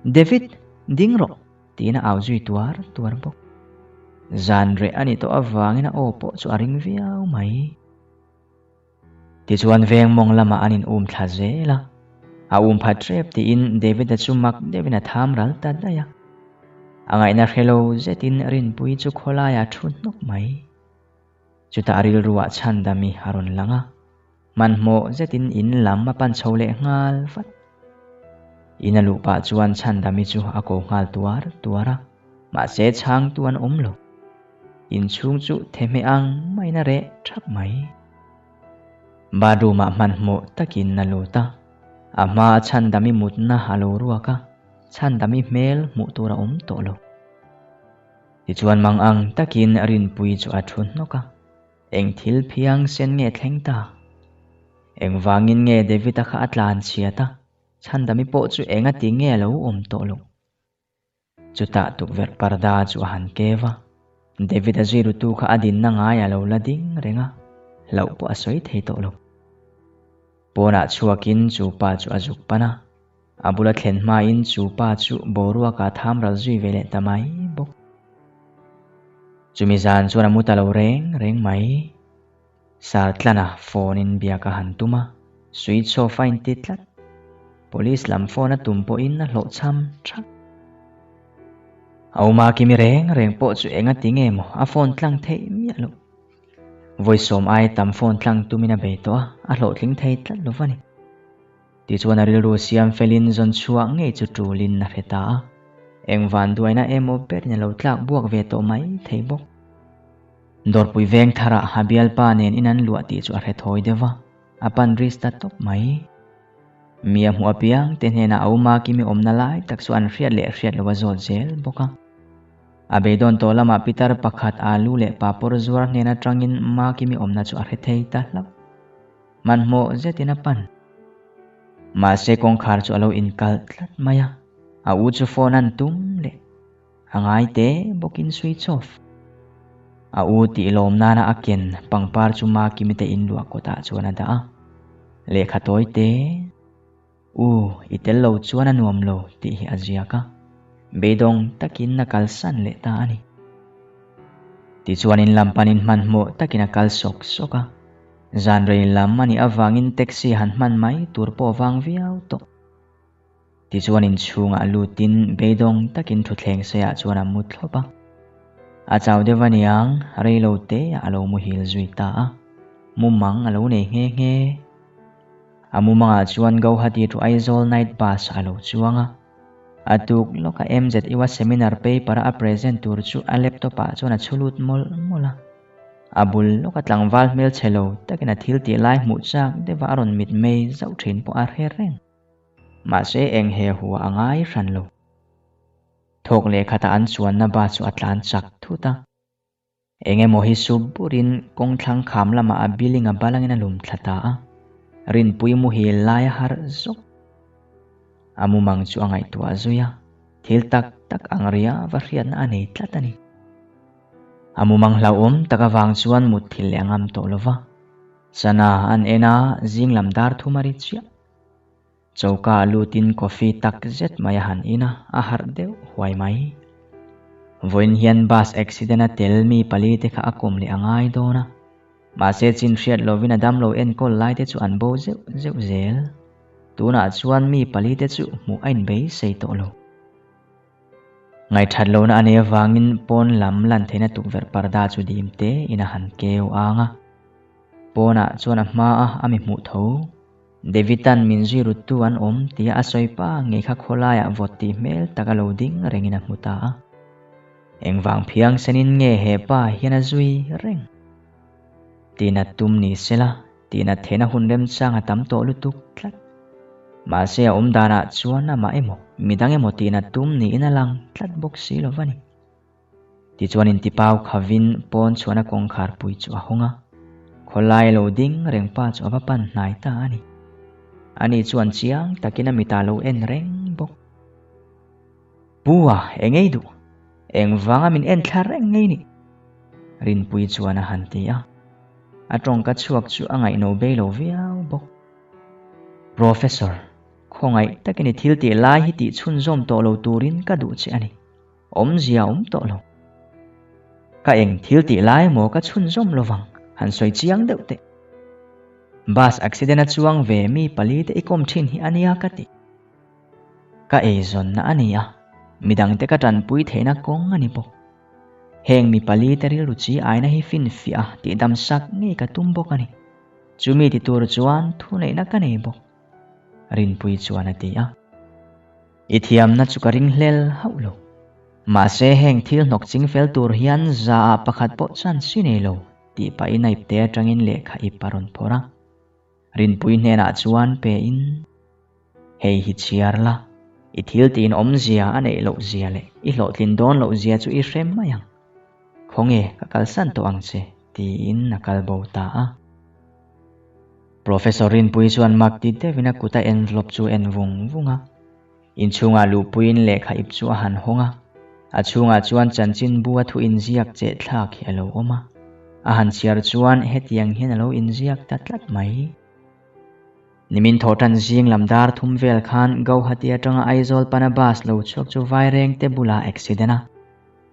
David! Ding rawh! tiin a au zui tuar tuar bawk. Zan reh a nih tawh avangin a aw pawh chu a ring viau mai. Tichuan veng mawng lamah an in um thla zel a, a um phat hrep tiin David-a chu mak deuhin a tham ral ta daih a. A ngaihna hre lo zetin Rinpuii chu khawlaiah a thu hnawk mai. Chutah rilruah Chhandami a rawn lang a, hmanhmawh zetin in lam a pan chho leh nghal vat. In a luh pah chuan Chhandami chu a ko nghal tuar tuar a, mahse chhangtu an awm lo. Inchhung chu thehmeh ang maiin a reh thap mai. Bathroom ah hmanhmawh takin a lut a, a hma a Chhandami mutna a lo ruak a, Chhandami hmel hmuh tur a awm tawh lo. Tichuan mang ang takin Rinpuii chu a thu hnawk a, eng thil phiang sen nge thleng ta? Engvangin nge David-a kha a tlan chhiat a, Chhandami pawh chu eng a ti nge a lo awm tawh loh? Chutah tukverh parda chu a han keu a, David-a zui rutu kha a dinna ngai a lo la ding reng a, hlauh pawh a sawi thei tawh lo. Pawnah chhuakin chu pa chu a zuk pan a, a bula thlen hmain chu pa chu boruaka tham ral zui ve leh ta mai bawk. Chumi zan chuan a mu ta lo reng reng mai. Sartlana phone in biak a han tum a, switch off a inti tlat. Police lam phone a tum pawhin a hlawhchham thak. A awma kimi reng reng pawh chu eng a ti nge maw a phone tlang theih miah loh. Vawi sawm ai tam phone tlang tumin a bei tawh a, a hlawhtling thei tlat lo va ni. Tichuan a rilru siam felin zawn chhuah ngei chu tulin a hre ta a, eng vanduaina emaw berin a lo tlak buak ve tawh mai thei bawk. Dawrpui veng tharah a bialpa nen in an luah tih chu a hre thawi deuh va, a pan risk ta tawp mai. Mi a hmuh apiang te hnenah a uma kimi awmna lai tak chu an hriat leh hriat lo a zawt zel bawk a. A beidawn tawh lamah pitar pakhat alu leh papawr zuar hnen atangin ma kimi awmna chu a hre thei ta hlauh. Hmanhmawh zetin a pan. Mahse kawngkhar chu a lo inkalh tlat mai a, a u chu phone an tum leh. A ngai te bawkin switch off. A u tih lawm nana a ken pangpar chu Makimi te in luah kawtah chuan a dah a. Lehkha tawi te, U, i tel lo chuan a nuam lo tih hi a ziak a. Beidawng takin a kalsan leh ta a ni. Tichuan in lam panin hmanhmawh takin a kal sawk sawk a. Zan rei lam a nih avangin taxi han hman mai tur pawh vang viau tawh. Tichuan inchhungah lutin beidawng takin thutthleng seiah chuan a mu thlawp a. A chau deuh a niang, reilo te ah a lo muhil zui ta a. Mumang a lo nei nghe nghe. A mumangah chuan Guwahati to Aizawl night bus a lo chuang a. A tuk lawka MZU a seminar paper a present tur chu a laptop ah chuan a chhu lut mawlh mawlh a. A bul lawka tlangval hmelchhe lo takin a thil tih lai hmuh chak deuh a rawn mitmei zauh thin pawh a hre reng. Mahse eng he hua a ngai hran lo. Thawk leh khatah an chuanna bus chu a tlan chak thut a. Eng emaw hi sup burin kawngthlang kham lamah a building a balangin a lum thla ta a. Rinpui muhil lai a harh zawk. A mumang chu a ngaihtuah zui a, thil tak tak ang ria va hriatna a nei tlat a ni. A mumang hlauhawm tak avang chuan mutthilh leh a ngam tawh lo va. Sana an en a, zing lam dar thum a ri chiah. Choka a lutin coffee tak zet mai a han in a, a harh deuh huai mai. Vawiin hian bus accident a tel mi pali te kha a kawm leh a ngai dawn a, mahse chin hriat lovin a damlo enkawl lai te chu an bo zeuh zeuh zel. Tunah chuan mi pali te chu hmuh a inbeisei tawh lo. Ngaihthat lohna a nei avangin pawn lam lan theihna tukverh parda chu dim te in a han keu ang a. Pawnah chuan a hma a a mi hmuh tho. David-a'n min zui ruttu an awm tia a sawi pa ngei kha khawlaiah vawt tih hmel tak a lo ding rengin a hmu ta a. Engvang phiang senin nge he pa hian a zui reng? Tinat tum ni sela, tinat theihna hun remchang a tam tawh lutuk tlat. Mahse a awm danah chuan amah emaw, midang emaw tinat tum niin a lang tlat bawk si lo va ni. Tichuan intipau khavin pawn chhuahna kawngkhar pui chu a hawng a, khawlai lo ding reng pa chu a va pan hnai ta a ni. Ani chuan chiang takin a mitah lo en reng bawk. Pu a, eng ei duh? Engvanga min en thla reng ngei ni? Rinpui chuan a han ti a. A tawngka chhuak chu a ngaihno bei lo viau bawk. Professor, khawngaih takin i thil tih lai hi tih chhunzawm tawh lo turin ka duh che a ni. Awmzia awm tawh lo. Ka eng thil tih lai emaw ka chhunzawm lovang, han sawi chiang deuh teh. Bus accident a chuang ve mi pali te i kawm thin hi a nia ka ti. Ka eizawnna a ni a, midangte ka tanpui theihna kawng a ni bawk. Heng mi pali te rilru chi aina hi finfiah a tihdam sak ngei ka tum bawk a ni. Chumi ti tur chuan thuneihna ka nei bawk, Rinpui chuan a ti a. I thiamna chu ka ring hlel hauh lo. Mahse heng thil hnawk ching fel tur hian za ah pakhat pawh chance i nei lo tih pahin a ipte atangin lehkha ip a rawn phawrh a. Rinpui hnenah chuan pe in, Hei hi chhiar la, i thil tiin awmzia a neih loh zia leh i hlawhtlin dawn loh zia chu i hre mai ang. Khawnge ka kalsan tawh ang che tiin a kal bo ta a. Professor Rinpui chuan mak ti deuhin a kuta envelope chu a en vung vung a. Inchhungah luhpuiin lehkha ip chu a han hawng a. A chhungah chuan chanchinbu a thu inziak cheh thlak hi a lo awm a. A han chhiar chuan hetiang hian a lo inziak ta tlat mai. Nimin thawhtan zing lam dar thum vel khan Gauhati atanga Aizawl pana bus lo chhuak chu Vairengte bulah accident a.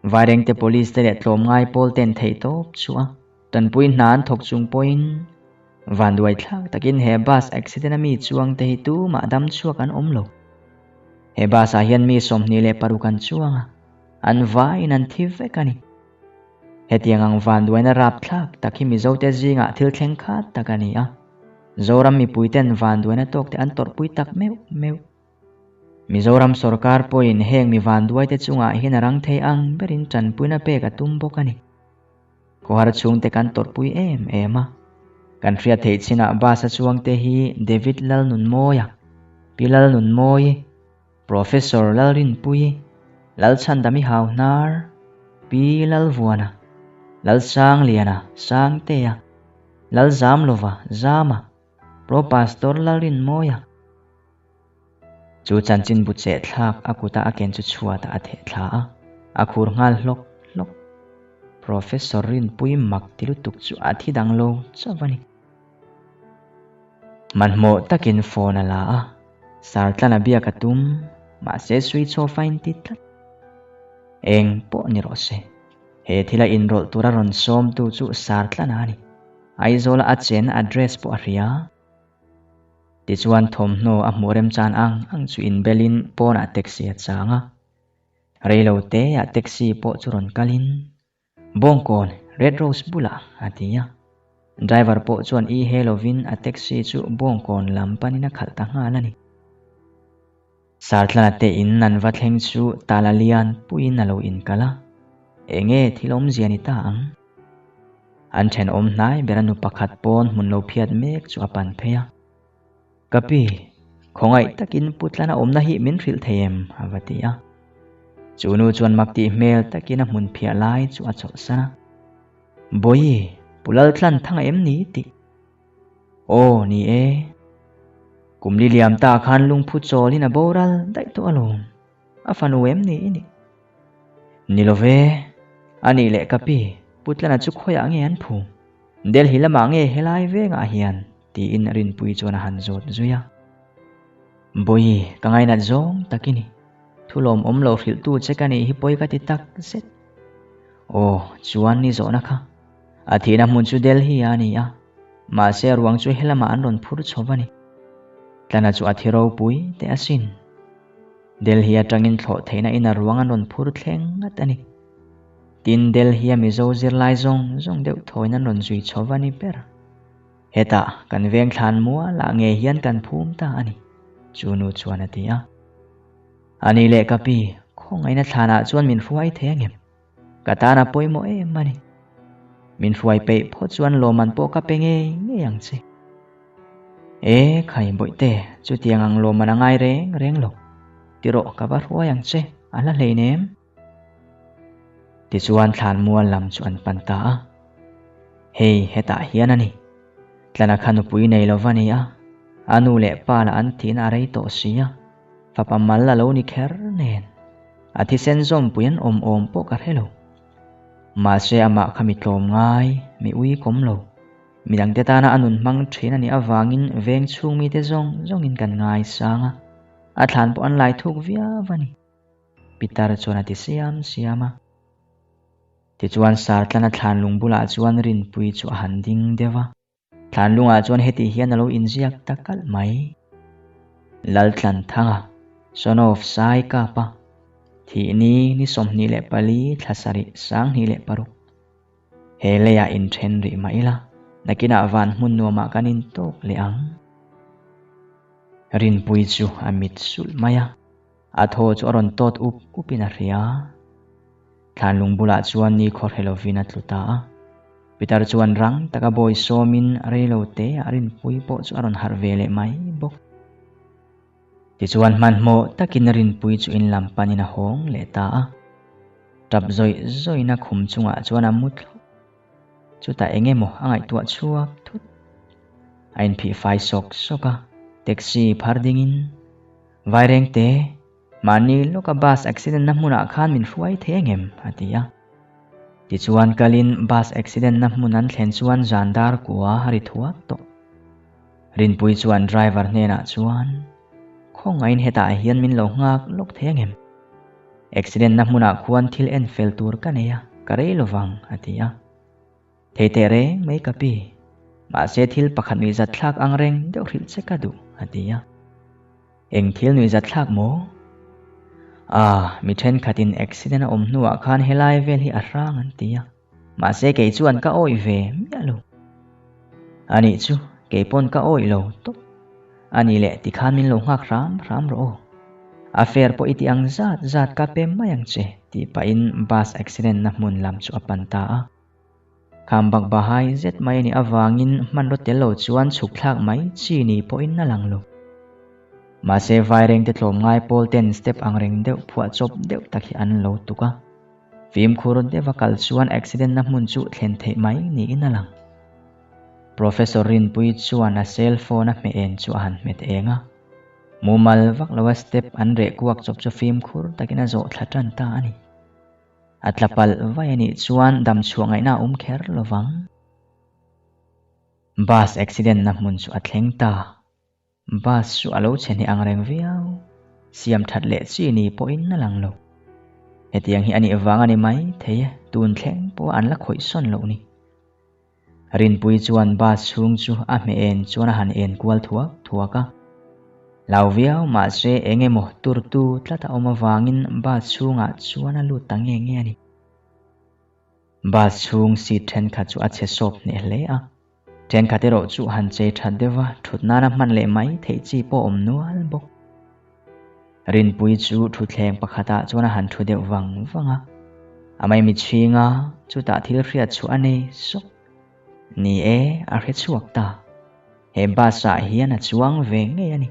Vairengte police te leh tlawmngai pawl ten theihtawp chu a. Tanpui hna an thawk chung pawhin vanduai thlak takin he bus accident a mi chuang te hi tumah dam chhuak an awm lo. He bus ah hian mi 26 an chuang a, an vaiin an thi vek a ni. Hetiang ang vanduaina rapthlak tak hi Mizote zingah thil thleng khat tak a ni a, Zoram mipuiten vanduaina tawkte an tawrhpui tak meuh meuh. Mizoram sorkar pawhin heng mi vanduaite chungah hian a rang thei ang berin tanpuina pek a tum bawk a ni. Khawhar chhungte kan tawrhpui em em a. Kan hriat theih chinah bus a chuangte hi David Lalnunmawia, Pi Lalnunmawi, Professor Lalrinpuii, Lalchhandami Hauhnar, Pi Lalvuana, Lalsangliana Sangtea, Lalzamlova Zama, Pro Pastor Lalrinmawia. Chu chanchinbu cheh thlak a kuta a ken chu chhuatah a theh thla a, a khur nghal hlawk hlawk. Professor Rinpui mak ti lutuk chu a thi dang lo chauh a ni. Hmanhmawh takin phone a la a, Sartlana biak a tum, mahse switch off a inti tlat. Eng pawh ni rawh se, he thila inrawlh tura rawn sawmtu chu Sartlana a ni. Aizawla a chenna address pawh a hria. Tichuan thawmhnaw a hmuh remchan ang ang chu inbelin pawnah taxi a chang a. Reilo teah taxi pawh chu rawn kalin, Bawngkawn, Red Rose bulah, a ti a. Driver pawh chuan i he lovin a taxi chu Bawngkawn lam panin a khalh ta nghal a ni. Sartlana te in an va thleng chu tala lian puiin a lo inkal a, enge thil awmzia ni ta ang? An thenawm hnai bera nu pakhat pawn hmun lo phiat mek chu a pan phei a. Ka pi, khawngaih takin Putlana awmna hi min hrilh thei em? a va ti a. Chu nu chuan mak tih hmel takin a hmun phiah lai chu a chawlhsan a. Bawihi, Pu Laltlan thanga em ni? tih. Aw, ni e. Kum li liam ta khan lungphu chawlin a boral daih tawh alawm. A fanu em ni i nih? Ni lo ve. A nih leh ka pi, Putlana chu khawiah nge an phu? Delhi lamah nge helai vengah hian? tiin Rinpui chuan a han zawt zui a. Bawihi, ka ngainat zawng tak i ni. Thu lawmawm lo hrilhtu che ka nih hi pawi ka ti tak zet. Aw, chuan ni zawhna kha. A thihna hmun chu Delhi a ni a, mahse a ruang chu helamah an rawn phur chho va ni. Tlana chu a thi ropui teh asin. Delhi atangin thlawh theihna in a ruang an rawn phur thleng ngat a ni. Tin, Delhi a Mizo zirlai zawng zawng deuh thawiin an rawn zui chho va ni ber. Hetah kan veng thlan mualah ngei hian kan phum ta a ni, chu nu chuan a ti a. A ni leh ka pi, khawngaihna thlanah chuan min hruai thei angem? Ka tan a pawimawh em a ni. Min hruai peih phawt chuan lawmman pawh ka pe ngei ngei ang che. E khai bawihte, chutiang ang lawmman a ngai reng reng lo. Ti rawh ka va hruai ang che, a hla hleinem. Tichuan thlanmual lam chu an pan ta a. Hei hetah hian a ni. Tlana kha nupui nei lo va ni a, a nu leh pa lah an tihna a rei tawh si a, fapa mal a lo ni kher nen. A thisen zawmpui an awm awm pawh ka hre lo. Mahse amah kha mi tlawm ngai, mi ui kawm lo. Midangte tana a nun hmang thin a nih avangin veng chhung mite zawng zawngin kan ngaisang a, a thlan pawh an lai thuk viau a ni. Pitar chuan a ti siam siam a. Tichuan Sartlana thlanlung bulah chuan Rinpui chu a han ding deuh a. Thlanlungah chuan heti hian a lo inziak ta kalh mai. Laltlanthanga, son of Saikapa, thihni ni 24 thla sarih 2006. He leiah inthen rih mah ila, nakinah van hmun nuamah kan intawk leh ang. Rinpui chu a mit sulh mai a. A thaw chu a rawn tawt up upin a hria. Thlanlung bulah chuan ni khawhre lovin a tlu ta a. Peter chuan rang taka bawi sawmin reilo te a rinpui pawh chu a rawn harh ve leh mai bawk. Tichuan hmanhmawh takin rinpui chu in lam panin a hawng leh ta a. Tap zawih zawihna khum chungah chuan a mu thlawp. Chutah eng emaw a ngaihtuah chhuak thut. A inphih fai sawk sawk a, taxi phar dingin Vairengte, mahni lawka bus accident na hmunah khan min hruai thei angem? a ti a. Tichuan kalin bus accident na hmun an thlen chuan zan dar kua a ri thuak tawh. Rinpui chuan driver hnenah chuan, Khawngaihin hetah hian min lo nghak lawk thei angem? Accident na hmunah khuan thil en fel tur ka nei a, ka rei lovang, a ti a. Thei teh reng mai ka pi. Mahse thil pakhat nuihzat thlak ang reng deuh hrilh che ka duh, a ti a. Eng thil nuihzat thlak maw? Ah, mi thenkhatin accident a awm hnuah khan helai vel hi a hrang an ti a. Mahse kei chuan ka awih ve miah lo. Anih chu, kei pawn ka awih lo tawp. Anih leh tikhan min lo nghak hram hram rawh aw. A fare pawh i ti ang zat zat ka pe mai ang che, tih pahin bus accident na hmun lam chu a pan ta a. Kham bak bahai zet mai a nih avangin hmanraw tel lo chuan chhuk thlak mai chi ni pawhin a lang lo. Mahse vairengte tlawmngai pawl ten step ang reng deuh phuah chawp deuh tak hi an lo tuk a. Fimkhur deuha kal chuan accident na hmun chu thlen theih mai niin a lang. Professor Rinpui chuan a cell phone a hmeh en chu a han hmet eng a. Mumal vak loa step an reh kuak chawp chu fimkhur takin a zawh thla tan ta a ni. A tla palh vai a nih chuan dam chhuah ngaihna a awm kher lo vang. Bus accident na hmun chu a thleng ta. Bus chu a lo chhe hneh ang reng viau. Siam that leh chi ni pawhin a lang lo. Hetiang hi a nih vang a ni mai thei e, tun thleng pawh an la khawih sawn loh ni. Rinpui chuan bus chhung chu a hmeh en chuan a han en kual thuak thuak a. Hlau viau mahse eng emaw turtu tlat a awm avangin bus chhungah chuan a lut ta nge nge a ni. Bus chhung seat thenkhat chu a chhe sawp hneh hle a. Thenkhat erawh chu han chei that deuh va, thut nana hman leh mai theih chi pawh a awm nual bawk. Rinpui chu thutthleng pakhatah chuan a han thu deuh vang vang a. A mai mitchhing a, chutah thil hriat chhuah a nei sawk. Ni e, a hre chhuak ta. He bus ah hian a chuang ve ngei a ni.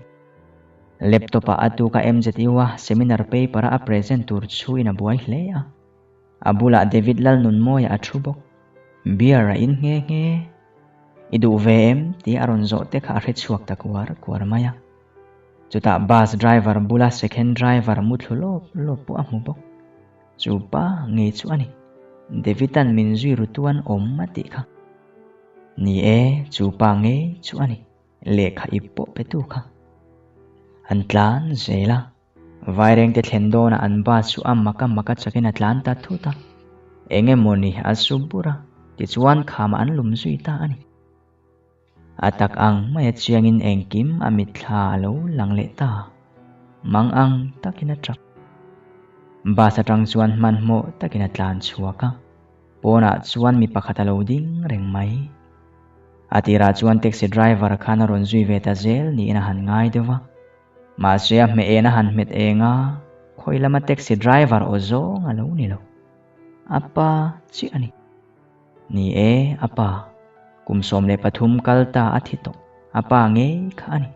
Laptop ah a tuk a MZU a seminar paper a a present tur chhuin a buai hle a. A bulah David Lalnunmawia a thu bawk. Beer a in nghe nghe. I duh ve em? Tia a rawn zawh te kha a hre chhuak ta kuar kuar mai a. Chutah bus driver bula second driver mu thlu lawp lawp pawh a hmu bawk. Chu pa ngei chu a ni. David-a'n min zui ru tuan awm a tih kha. Ni e, chu pa ngei chu a ni. Lehkha ip pawh pe tu kha. An tlan zel a. Vairengte thlen dawnah an bus chu a mak a mak a chakin a tlan ta thut a. Eng emaw ni a su bur a, tichuan khamah an lum zui ta a ni. A tak ang mai a chiangin engkim a mitthla a lo lang leh ta. Mang ang takin a tap. Bus atang chuan hmanhmawh takin a tlan chhuak a. Pawnah chuan mi pakhat a lo ding reng mai. A tirah chuan taxi driver khan a rawn zui ve ta zel niin a han ngai deuh va. Mahse a hmeh en a han hmet eng a, khawi lama taxi driver aw zawng a lo ni lo. A pa chiah a ni. Ni e, a pa. Kum 13 kal ta a thi tawh. A pa ngei kha a ni.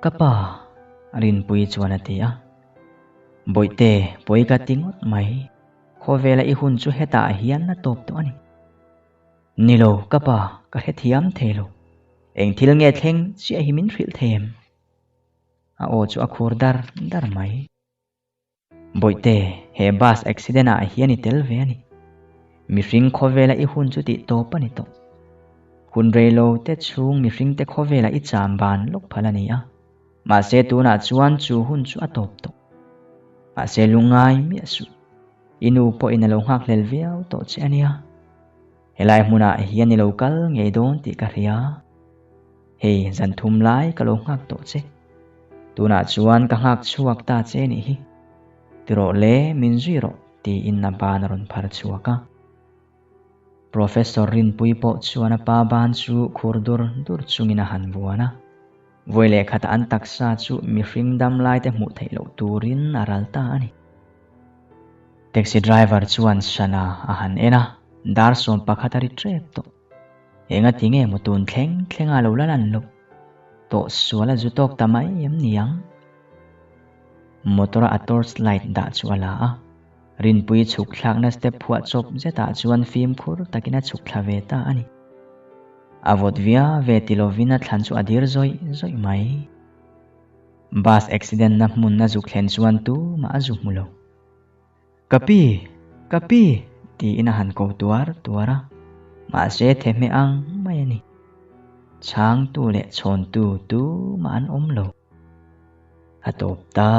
Ka pa, Rinpuii chuan a ti a. Bawihte, pawi ka ti ngawt mai. Khawvela i hun chu hetah hian a tawp tawh a ni. Ni lo, ka pa, ka hrethiam thei lo. Eng thil nge thleng chiah hi min hrilh thei em? A aw chu a khur dar dar mai. Bawihte, he bus accident ah hian i tel ve a ni. Mihring khawvela i hun chu tih tawp a ni tawh. Hun rei lo te chhung mihring te khawvela i cham ban lawk phal a ni a. Mahse tunah chuan chu hun chu a tawp tawh. Mahse lungngai miah suh. I nu pawhin a lo nghak hlel viau tawh che a nia. Helai hmunah hian i lo kal ngei dawn tih ka hria. Hei zan thum lai ka lo nghak tawh che. Tunah chuan ka nghak chhuak ta che nih hi. Ti rawh le, min zui rawh tiin a ban a rawn phar chhuak a. Professor Rinpui pawh chuan a pa ban chu khur dur dur chungin a han vuan a. Vawi leh khatah an taksa chu mihring dam laite hmuh theih loh turin a ral ta a ni. Taxi driver chuan Sana a han en a, dar 11 a ri tep tawh. Enga ti nge maw tun thleng thleng a lo la lan loh? Tawh sual a zu tawk ta mai em ni ang? Motor a torch light dah chu a la a, Rinpui chhuk thlakna step phuah chawp zetah chuan fimkhur takin a chhuk thla ve ta a ni. A vawt via ve ti lovin a thlan chu a dir zawih zawih mai. Bus accident na hmun a zuk thlen chuan tumah a zu hmu lo. Ka pi! Ka pi! tiin a han ko tuar tuar a, mahse thehmeh ang mai a ni. Chhangtu leh chhawntu tumah an awm lo. A tawp ta.